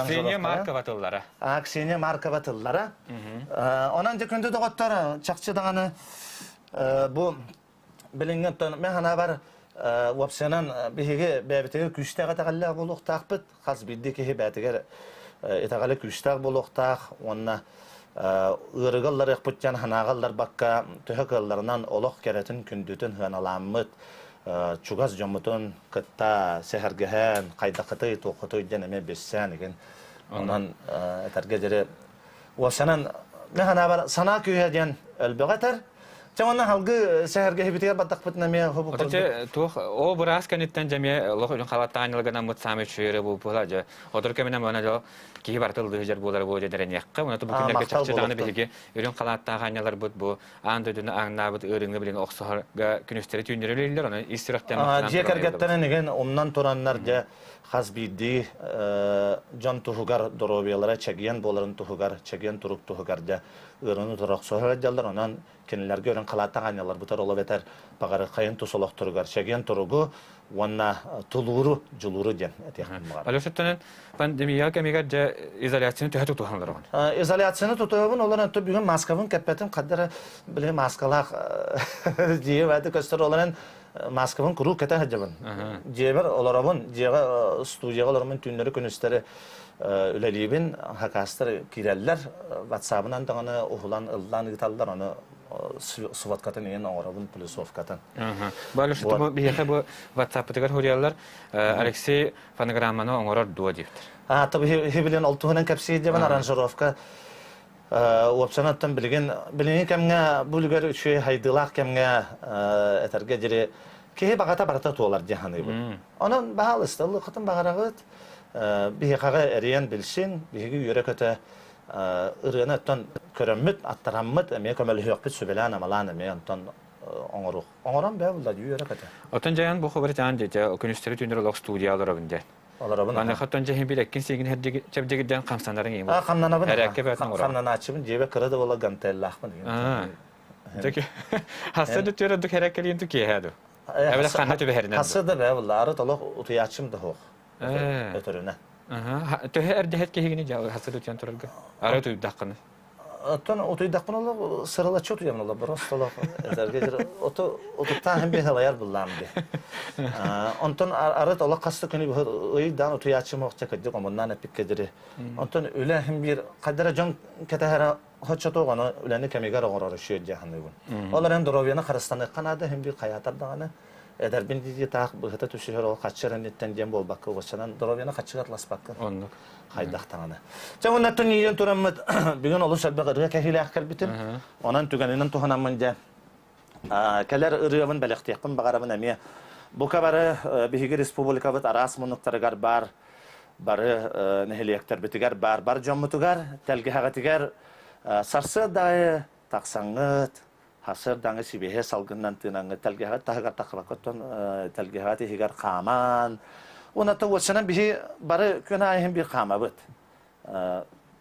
S1: Ксения Маркова тыллара.
S5: А, Ксения Маркова тыллара. Онон дьэ күндү доҕоттор, чахчы даҕаны бу билиҥҥи оттон мен санаабар уопсайынан биһиги бэйэбитигэр күүстээх итэҕэллээх буолуохтаахпыт. Хас биирдии киһи бэйэтигэр итэҕэлэ күүстээх буолуохтаах уонна ыарыыга ылларыахпыт диэн санааҕа ылларбакка төһө кыалларынан олох кэрэтин күндүтүн сыаналааммыт чугас дьоммутун кытта сэһэргэһэн хайдаххытый туоххутуй диэн эмиэ билсэн игин онон этэргэ диэри уопсайынан мин санаабар санаа күүһэ диэн өлбөҕө этэр Чэ уонна халгы сэһэргэһибитигэр бардахпытына эмиэ хобу
S1: Отуча туох о быраас кэнниттэн дьэ эмиэ олох үрүн халаттаан гынаммыт саамай үчүгэй буолла дьэ отор кэминэн уонна дьэ киһи барыта ыллыы сылдьар буолара буолуо дэрэниэххэ уонна бу күннэргэ чахчы даҕаны биһиги үрүҥ халааттаах аанньаларбыт бу аан дойдуну ааҥнаабыт ыарыыны билин охсуһарга күнүстэри түүннэри үлэлииллэр онон ис сүрэхтэн махтанан
S5: Дьиэ кэргэттэрин игин умнан тураннар дьэ хас биирдии дьон туһугар доруобуйалара чэгиэн буоларын туһугар чэгиэн турук туһугар дьэ ыарыыны утары охсуһар дьаллар онон кинилэргэ өрөн халааттаах аанньаларбытар ол эбэтэр баҕарыххайын тус олохторугар чэгиэн туругу уонна тулууру дьулууру диэн этиэхпин баҕарабын.
S1: Алеша пандемия кэмигэр дьэ изоляцияны төһө тутуһан олороҕун?
S5: Изоляцияны тутуһабын, олорон бүгүн маскабын кэппэтим, хаддара били маскалаах дьиэ бааты көстөр олорон маскабын куруук кэтэ сылдьабын. Дьиэбэр олоробун, дьиэҕэ студияҕа олоромун түүннэри күнүстэри үлэлиибин, хакастар киирэллэр, ватсабынан даҕаны уһулан ыллаан ыыталлар, ону сводкатын иһин оҥоробун, плюсовкатын.
S1: Бу Алеша, бу биһиэхэ бу ватсаппытыгар суруйаллар, Алексей фонограмманы оҥорор дуо диэбиттэр.
S5: А, то билин ол туһунан кэпсиир диэбин аранжировка уопсанаттан билигин билиҥҥи кэмҥэ бу үлүгэр үчүгэй хайдыылаах кэмҥэ этэргэ диэри киһи баҕата барыта туолар дии саныыбын. Онон баһаалыста ыллыххытын баҕараҕыт биһиэхэҕэ эрийэн билсин, биһиги үөрэ-көтө ырыаны оттон көрөммүт, аттараммыт, эмиэ көмөлөһүөхпүт, сүбэлээн-амалаан эмиэ онтон оҥоруох. Оҥорон бээ булла үөрэ-көтө.
S1: Оттон дьайан бу хобар итаан дете күнүстэри түүннэри олох студия олоробун диэн.
S5: Олоробун.
S1: Маныаха оттон дьэһин бир эккин сиигин чэбдигирдэн хамсанарыҥ иҥ.
S5: А хамнанабын.
S1: Эрээккэ бээтин оҥоробун.
S5: Хамнанааччыбын дьиэбэ кыра да буола гантеллаахпын.
S1: Дьэ хасса да түөрэ дук эрээккэлиин ту киэһээ ду. Эбэтэр ханна түбэһэринэн.
S5: Хасса да бээ булла ары толох утуйааччым да суох. Өтөрүнэ.
S1: Төһө эрдэһэт киһигини хасса да утуйан турарга? Ары утуйдаххына.
S5: Оттон утуйдахпын олох сыралаччы утуйамын олох просто олох этэргэ ото утуктаан хем биһалайар буллаам ди. Онтон арыт олох хаста күнү ыйдаан утуйааччым охча кырдьык омуннаан эппиккэ дири. Онтон үлэ хем биир хадара дьон кэтэһэрэ хоччотуох ону үлэни кэмигэр оҥорор үчүгэй дии саныыбын. Ол эрэн доруобуйаны харыстаныахха наада хем биир хайаатар даҕаны эдэрбин дии таах быһыта түсүһэр ол хаччы эрэнниттэн диэн буолбакка уочанан доруобуйаны хаччыга атласпаккын.
S1: Оннук.
S5: Хайдах даҕаны. Чэ уоннаттан иийэн тураммыт бүгүн олус элбэх ырыа кэһиилээх кэлбитим. Онон түгэнинэн туһанаммын дьэ кэлэр ырыабын бэлэхтиэхпин баҕарабын эмиэ. Бука бары биһиги республикабыт араас муннуктарыгар баар бары нэһилиэктэрбитигэр баар бар дьоммутугар, тэлгэһэҕитигэр сарсыарда тахсаҥҥыт, сарсыардаҥы сибиэһэ салгынынан тыынаҥҥыт, тэлгэһэҕит таһыгар таххыбаккыттан тэлгэһэҕит иһигэр хааман, уонна уочанан биһи бары күн аайы биир хаамабыт.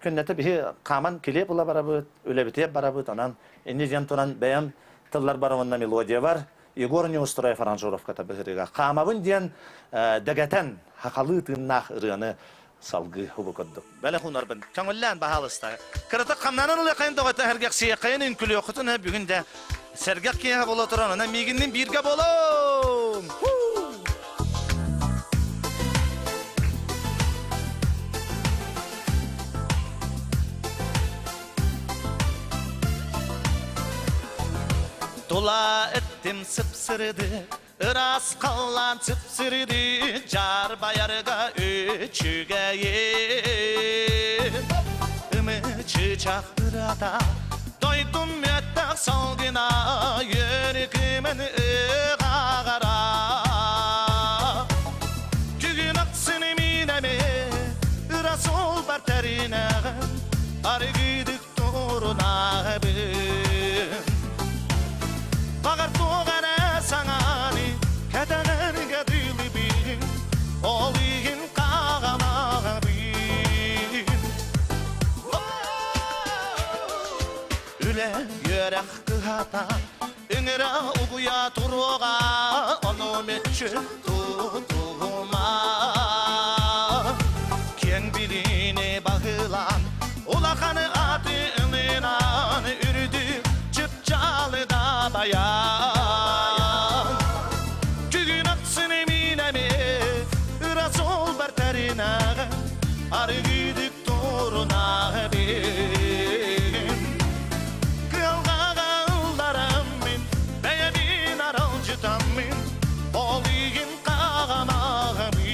S5: Күннэтэ биһи хааман килиэп ыла барабыт, үлэбитигэр барабыт, онон инни диэн туран бэйэм тыллар бар уонна мелодия бар. Егор Неустроев аранжировката быһырыга. Хаамабын диэн дэгэтэн хахалыы тыыннаах ырыаны салгыы хубу курдук. Бэлэх унарбын көҥүллээн баһаалыста. Кыратык хамнанан ылыахайын доҕото сэргэхсийэххайын үҥкүлүөххүтүн бүгүн дэ сэргэх киэһэ буола туран ана миигиннин бииргэ буолуҥ! Тула эттим сыпсырыды, ыраас халлаан сыпсырыды, жар байарга үчүгэйи. Ымы-чычах ырата, дойдум мүөттэх салгына, үөрүкүмэн ыҕаҕара. Күгүн ахсын минэми, ыра суолбар тэринэҕин, арыгыдык турунаабын. Баҕар туох эрэ саҥаны кэтэҕэргэ дылыбын, ол иһин хаҕалаҕабын. Үлэ үөрэх кыһата ыҥыра угуйа туруоҕа, ону мүччү тутума. Киэҥ билиини баһылаан, улахан аты ылынан үрдү чыпчаалы да байан. Күгүн ахсын эмин эмиэ ыра суолбар тэринэҕин, арыгыдык турунаҕын. Кыалҕаҕа ыллараммын, бэйэбин аралдьытаммын, ол иһин хаҕамаҕабын.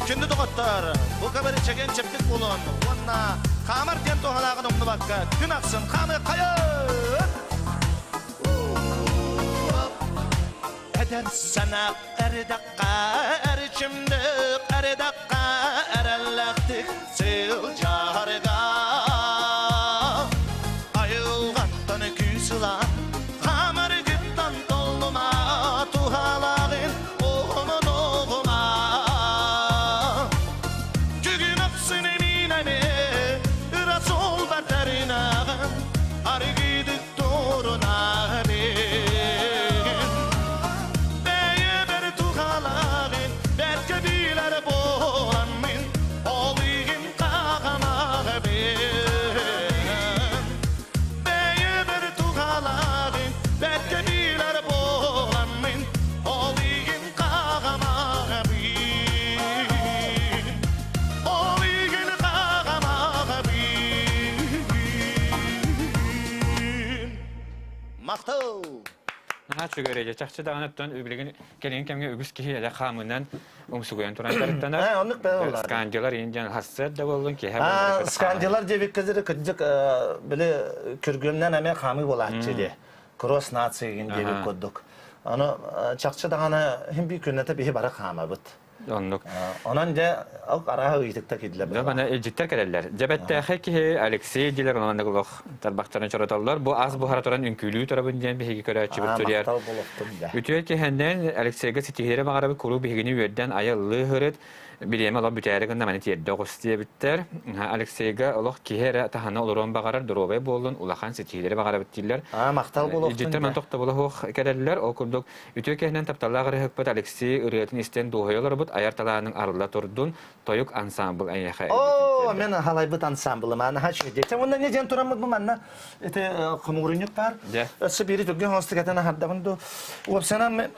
S5: Күндү доҕоттор, бу кабары чэгиэн чэппит буолун уонна хаамар диэн туһалааҕын умнубакка күн ахсын хаамыаххайын! Эдэр санаа эрдэххэ эрчимдик эрдэххэ эрэллээхтик сылдьарга айылҕаттан күүс ылан хаамаргыттан толлума туһалааҕын оҕумун Бүгүн ахсын эмиин эмиэ ыра суолбар тэринэҕин арыгыдык турунаҕын Бэйэбэр туһалааҕын бэркэ билэр буоламмын ол иһин хаҕамаҕабын Бэйэбэр туһалааҕын бэркэ билэр буоламмын ол иһин хаҕамаҕабын Ол иһин хаҕамаҕабын Махтал!
S1: Наһаа үчүгэй эрэ. Чахчы даҕаны оттон билигин кэлин кэмҥэ үгүс киһи элэ хаамынан умсугуйан туран дьарыктанар.
S5: Ээ, оннук бэйэ буоллар.
S1: Скандилар иин диэн хассыат да буоллун, киһи
S5: Аа, скандилар диэбиккэ дылы кырдьык били күргүөмнэн эмиэ хаамыы буолааччы дии. Кросс нации диэбит курдук. Аны чахчы даҕаны хин биир күннэтэ биһи бары хаамабыт.
S1: Оннук.
S5: Онон дьэ ол арааһа ыйытыкта киирдилэр.
S1: Дьэ мана илдьиттэр кэлэллэр. Дьэбэттээхэй киһи Алексей дилер онон олох тарбахтарын чоротоллор. Бу ас буһара туран үҥкүүлүү турабын диэн биһиги көрөөччүбүт суруйар.
S5: Махтал болуохтун дьэ.
S1: Үтүө киһинэн Алексейга ситиһиилэри баҕарабыт куруук биһигини үөрдэн айыллыы һырыт Билиэмэ олох бүтээри гынна маны тиэрдэ оҕус диэбиттэр. Алексейга олох киһи эрэ таһына олоруон баҕарар, доруобай буоллун, улахан ситиһиилэри баҕарабыт дииллэр.
S5: Аа, махтал буолуохтун
S1: Илдьиттэр ман тохтобула суох кэлэллэр. Ол курдук үтүө киһинэн тапталлаах ырыаһыкпыт Алексей ырыатын истэн дуоһуйа олорбут айар талааның арылла турдун, тойук ансаамбыл эйиэхэ
S5: Оо, О, мен халайбыт ансамблым, ана хачы. Онна не ден турамыт бу манна ити хомуурунньук бар. Өссө бири түргэн хостук этен ахардабын ду. Уопсанан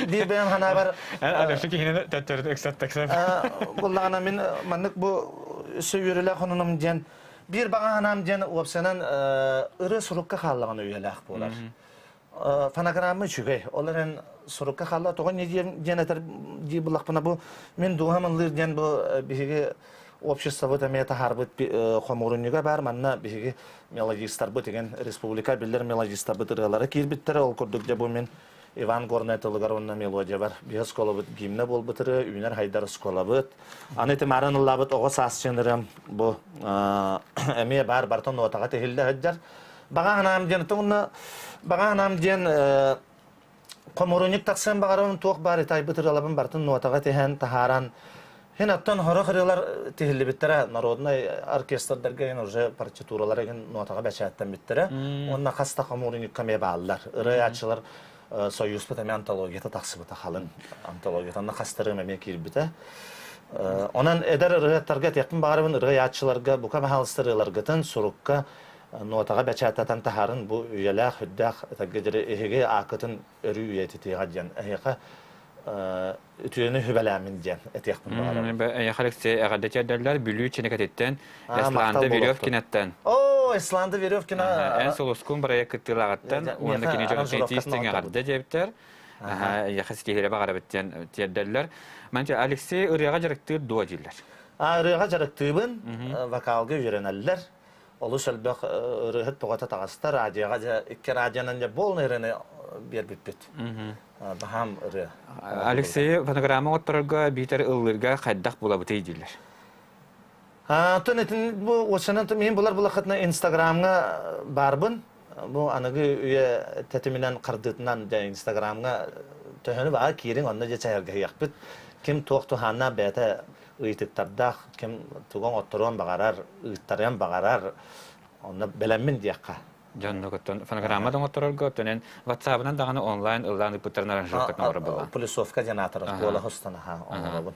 S5: биир бэйэм ханаабар
S1: Алеша киһини төттөрү ыксаттаксан.
S5: Буллаҕына мин маннык бу өссө үөрэлээх хонунум диэн биир баҕа ханаам диэн уопсанан ыры сурукка хааллаҕына үйэлээх буолар. Фонограмма үчүгэй. Ол эрэн сурукка хаалла тоҕо не диэн этэр дии буллахпына бу мин дууһам ыллыыр диэн бу биһиги обществобыт эмиэ таһаарбыт хомуурунньуга баар. Манна биһиги мелодистарбыт деген республика биллэр мелодистарбыт ырыалара киирбиттэрэ. Ол курдук дьэ бу мин Иван Горнай тылыгар уонна мелодия бар. Биһи оскуолабыт гимнэ буолбут ырыа, үүнэр хайдар оскуолабыт. Аны ити маарын ыллаабыт оҕо саас ырыам бу эмиэ баар барытын нотаҕа тиһиллэ сылдьар. Баҕа анаам диэн уонна баҕа анаам диэн хомуурунньук тахсыан баҕарабын туох баар итайбыт ырыалабын барытын нуотаҕа тиһэн таһааран хин оттон хорох ырыалар тиһиллибиттэрэ народнай оркестрдарга ген уже партитуралар ген нуотаҕа бэчээттэммиттэрэ уонна хас да хомуурунньукка эмиэ бааллар ырыааччылар союзпут эмиэ антологията тахсыбыта халыҥ антологиятанна хастарым эмиэ киирбитэ онон эдэр ырыаттарга этиэхпин баҕарабын ырыааччыларга бука баһаалыста ырыаларгытын сурукка нуотаҕа бэчээттэтэн таһаарын бу үйэлээх үрдээх этэргэ диэри эһиги ааккытын өрүү үйэтитиэҕэ диэн эһиэхэ үтүөнү сүбэлээмин диэн этиэхпин баҕарабын.
S1: Эйиэхэ Алексей эҕэрдэ тиэрдэллэр Бүлүү Чинэкэтиттэн Эсланда Веревкинаттан.
S5: О, Эсланда Веревкина.
S1: Эн сулускун бырайыак кыттыылааҕыттан уонна кини дьону тиистиҥ эҕэрдэ диэбиттэр. Эйиэхэ ситиһиилэ баҕарабыт диэн тиэрдэллэр. Манча Алексей ырыаҕа дьарыктыыр дуо дииллэр.
S5: Ырыаҕа дьарыктыыбын, вокалга үөрэнэллэр. Олус элбэх ырыаһыт тоҕото таҕыста радиоҕа дьэ икки радионан дьэ полный ырыаны биэрбиппит. Баһаам ырыа.
S1: Алексей фонограмма оҥотторорго биитэр ыллыырга хайдах булабытый дииллэр.
S5: Атын итин бу уочанан мин булар булахытына Инстаграмҥа баарбын. Бу аныгы үйэ тэтиминэн хардыытынан дьэ Инстаграмҥа төһөнү баҕа киириҥ онно дьэ чэһэргэһиэхпит. Ким туох туһааннаах бэйэтэ ыйытыктардаах ким тугу оҥотторуон баҕарар, ыыттарыан баҕарар, онно бэлэммин диэххэ.
S1: Дьоннугуттан фонограмма да оҥотторорго, оттон WhatsApp-ынан даҕаны онлайн ыллаан ыыппыттарын аранжировкатын оҥорор буолла.
S5: Плюсовка диэн аатырар куола хостон аха оҥоробун.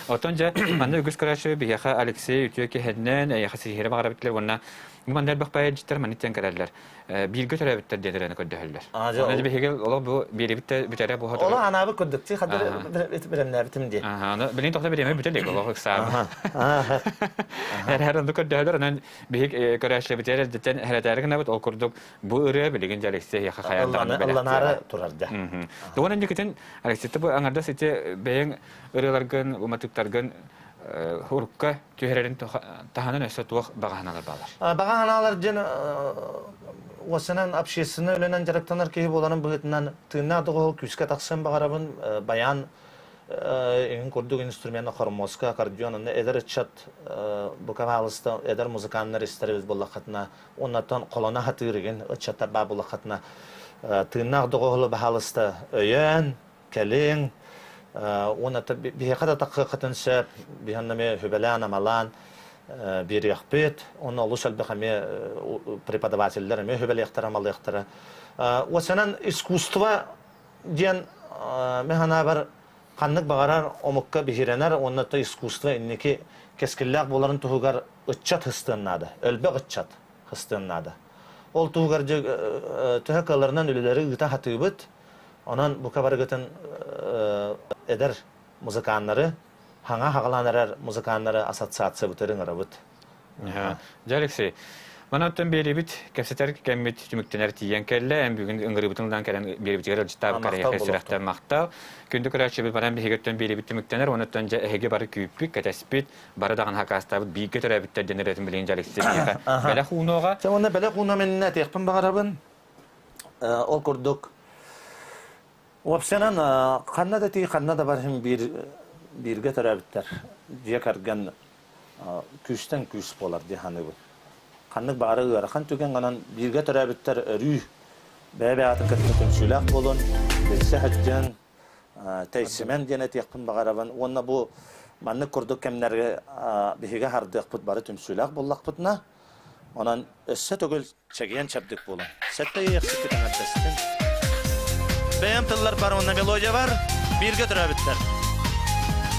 S1: Оттон дьэ, манна үгүс көрөөччү биһиэхэ Алексей үтүө киһинэн, эйиэхэ ситиһиирэ баҕарабыт диилэр уонна бу манна элбэх баайдьыттар маннык диэн кэлэллэр. Бииргэ төрөөбүттэр диэн эрэ көрдөһөллөр. Аны биһиги олох бу биэрибит да бүтэрэ бу
S5: Олох анаабыт курдук ти хадыр бэлэмнээбитим дии.
S1: Аны билин тохто бириэмэ бүтэ илик олох ыксаабы. Эрэр онду көрдөһөлөр онон биһик көрөөччүлэрбитигэр эрдэттэн хэрэтээри гынабыт ол курдук бу ырыа билигин дьэ Алексей эһиэхэ хайаан даҕаны
S5: ылланаары турар дьэ.
S1: Тугун инникитин Алексей бу аҥардас ити бэйэҥ ырыаларгын уматыктаргын урукка түһэрэрин таһынан өссө туох баҕа санаалар бааллар?
S5: Баҕа санаалар диэн уосанан общественнай үлэнэн дьарыктанар киһи буоларын быһыытынан тыыннаах доҕоһол күүскэ тахсыан баҕарабын. Баян эҥин курдук инструмена хормуоска, аккордеон, онно эдэр ыччат бука баалыста эдэр музыканнар истэрибит буоллаххытына, оннаттан холоно хатыыр игин ыччаттар баа буоллаххытына тыыннаах доҕоһолу баһаалыста өйөөн, кэлиҥ уонна биһиэхэ да таххыаххытын сөп биһиэннэ эмиэ сүбэлээн-амалаан биэриэхпит уонна олус элбэх эмиэ преподавателлэр эмиэ сүбэлиэхтэрэ-амалыахтара уосанан искусство диэн мин санаабар ханнык баҕарар омукка биһирэнэр уонна то искусство инники кэскиллээх буоларын туһугар ыччат хыстыан наада өлбөх ыччат хыстыан наада ол туһугар төһө кыалларынан үлэлэри ыыта сатыыбыт Онон бука барыгытын эдэр музыканнары, хаҥа хаҕалаан эрэр музыканнары ассоциациябытыр ыҥырабыт.
S1: Дьэ, Алексей, манан оттон биэрибит кэпсэтэр кэммит түмүктэнэр тиийэн кэллэ. Эн бүгүн ыҥырыыбытын ылан кэлэн биэрибитигэр ыалдьыттаабыт карьерка сүрэхтэн махтал. Күндү көрөөччүбүт баран биһиги өттөн биэрибит түмүктэнэр. Онуттан дьэ эһиги бары күүппүт, кэтэспит, бары даҕаны хакаастаабыт бииргэ төрөөбүттэр диэн ырыатын билигин дьэ Алексей биһиэхэ бэлэх уунуоҕа.
S5: Дьэ, уонна бэлэх ууна миннэ этиэхпин баҕарабын. Ол курдук, уопсайынан ханна да тиий, ханна да барыһын биир бииргэ төрөөбүттэр дьиэ кэргэн күүстэн күүс буолар дии саныыбын. Ханнык баҕара ыарахан түгэн гынан бииргэ төрөөбүттэр өрүү бэйэ-бэйэҕитин кытта түмсүүлээх буолун, билсэ сылдьын, тэйсимэн диэн этиэхпин баҕарабын. Уонна бу маннык курдук кэмнэргэ биһиги хардыахпыт бары түмсүүлээх буоллахпытына, онон өссө төгүл Чэгиэн чэбдик буолуҥ. Сэттэ иэйэхсиккит эҥэрдэстин.
S2: Бэйэм тыллар бар уонна мелодия бар. Бииргэ төрөөбүттэр.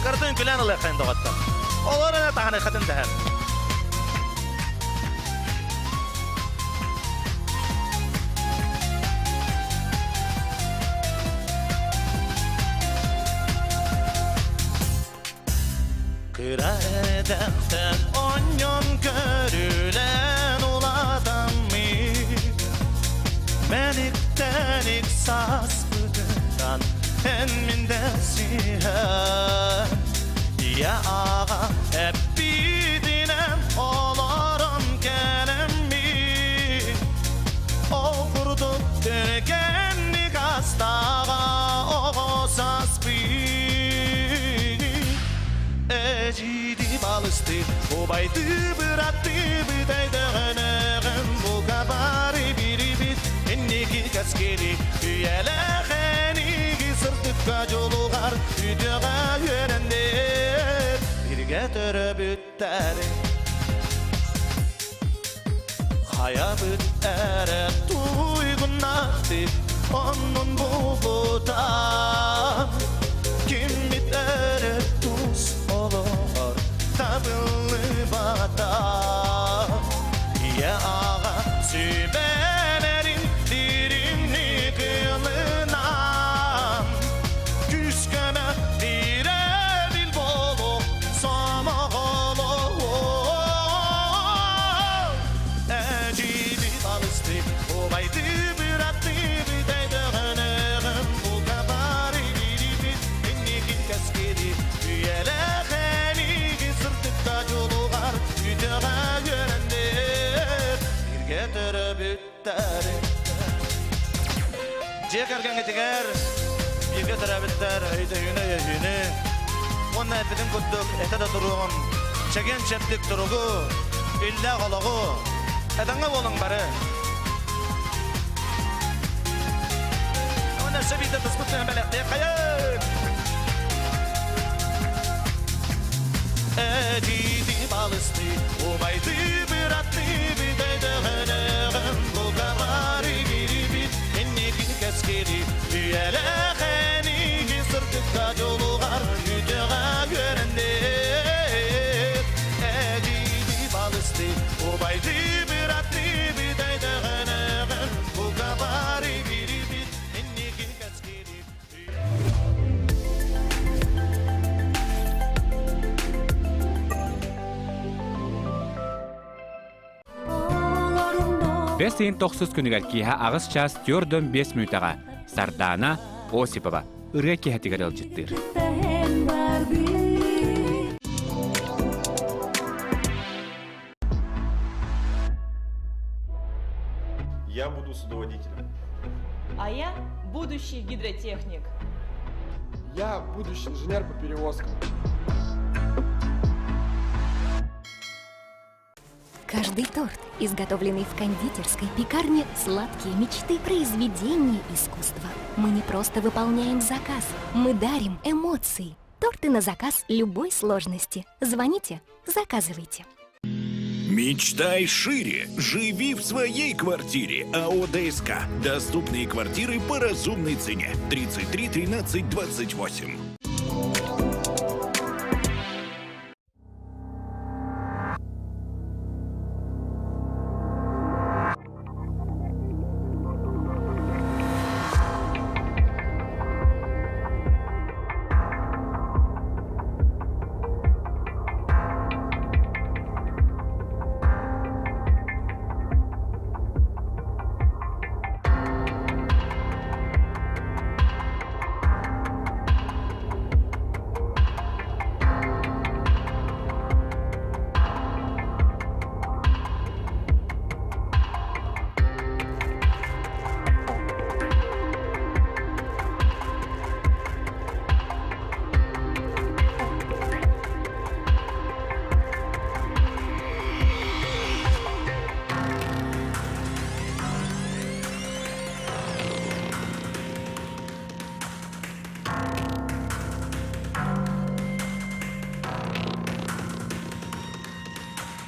S2: Кырдын күлэн ылыаххайын доҕоттор. Олор эрэ таһыныххытын дэһэр. Кыра эдэхтэн онньон көрүлэн улаатаммыт Мэниктэн сааспытынан эн мин дэсиһэн Ийэ аҕа эппитинэн олорон кэлэммит Ол курдук түргэнник астаҕа оҕо сааспыт Эдьиийди балысты, убайды быраттыбыт өйдөҕөнөҕүн бука бары бирибит инники кэскили үйэлээх эниги сырдыкка дьулуһар үтүөҕэ үөрэннир бииргэ төрөбүттэри Хайабыт эрэ туйгуннаахтык оннун булбута Киммит эрэ тус олоҕор табыллыбата Ийэ аҕа сүбэлэрин дириҥник ылынан Күүскэнэ бирэбил болуох сомоҕолоһуо Эдьиийди балыстык, убайды быраттыбыт өйдөҕөнөҕүн бука бары билибит инникин кэскили үйэлээх эниги сырдыкка дьулуһар үтүөҕэ үөрэннир бииргэ төрөбүттэри Дьиэ кэргэҥҥитигэр бииргэ төрөөбүттэр өйдөһүүнү-өйөһүүнү уонна эппитин курдук этэ да туруоҕум, чэгиэн-чэбдик туругу, иллээх олоҕу, этэҥҥэ буолуҥ бары! Уонна өссө биирдэ туспут түһэн бэлэхтиэххэйиҥ! Эдьиийдии балыстыы, убайдыы быраттыы бүтэйдэҕинэҕин бука бары бирибит инники кэскили үйэлээх эниги сырдыкка дьулуһар үтүөҕэ үөрэннир. Эдьиийдии балыстыы, убайдыы быраттыы бүтэйдэҕинэҕин бука бары бирибит инники кэскили
S1: Бэс ыйын тохсус күнүгэр киэһэ аҕыс чаас түөрт биэс мүнүүтэҕэ Сардаана Осипова ырыа киэһэтигэр ыалдьыттыыр.
S13: Я буду судоводителем.
S14: А я будущий гидротехник.
S13: Я будущий инженер по перевозкам.
S15: Каждый торт, изготовленный в кондитерской пекарне «Сладкие мечты» произведение искусства. Мы не просто выполняем заказ, мы дарим эмоции. Торты на заказ любой сложности. Звоните, заказывайте.
S10: Мечтай шире. Живи в своей квартире. АО ДСК. Доступные квартиры по разумной цене. 33 13 28.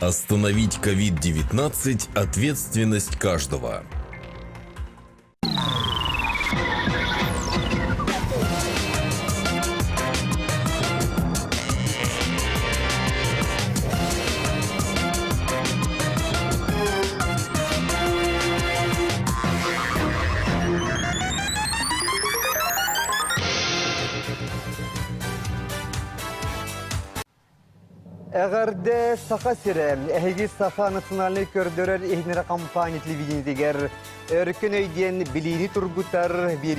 S10: Остановить COVID-19 – ответственность каждого.
S16: Эҕэрдэ Саха сирэ! Эһиги Саха национальнай көрдөрөр иһитиннэрэр компания телевидениетигэр Өркөн өй диэн билиини тургутар биэрии.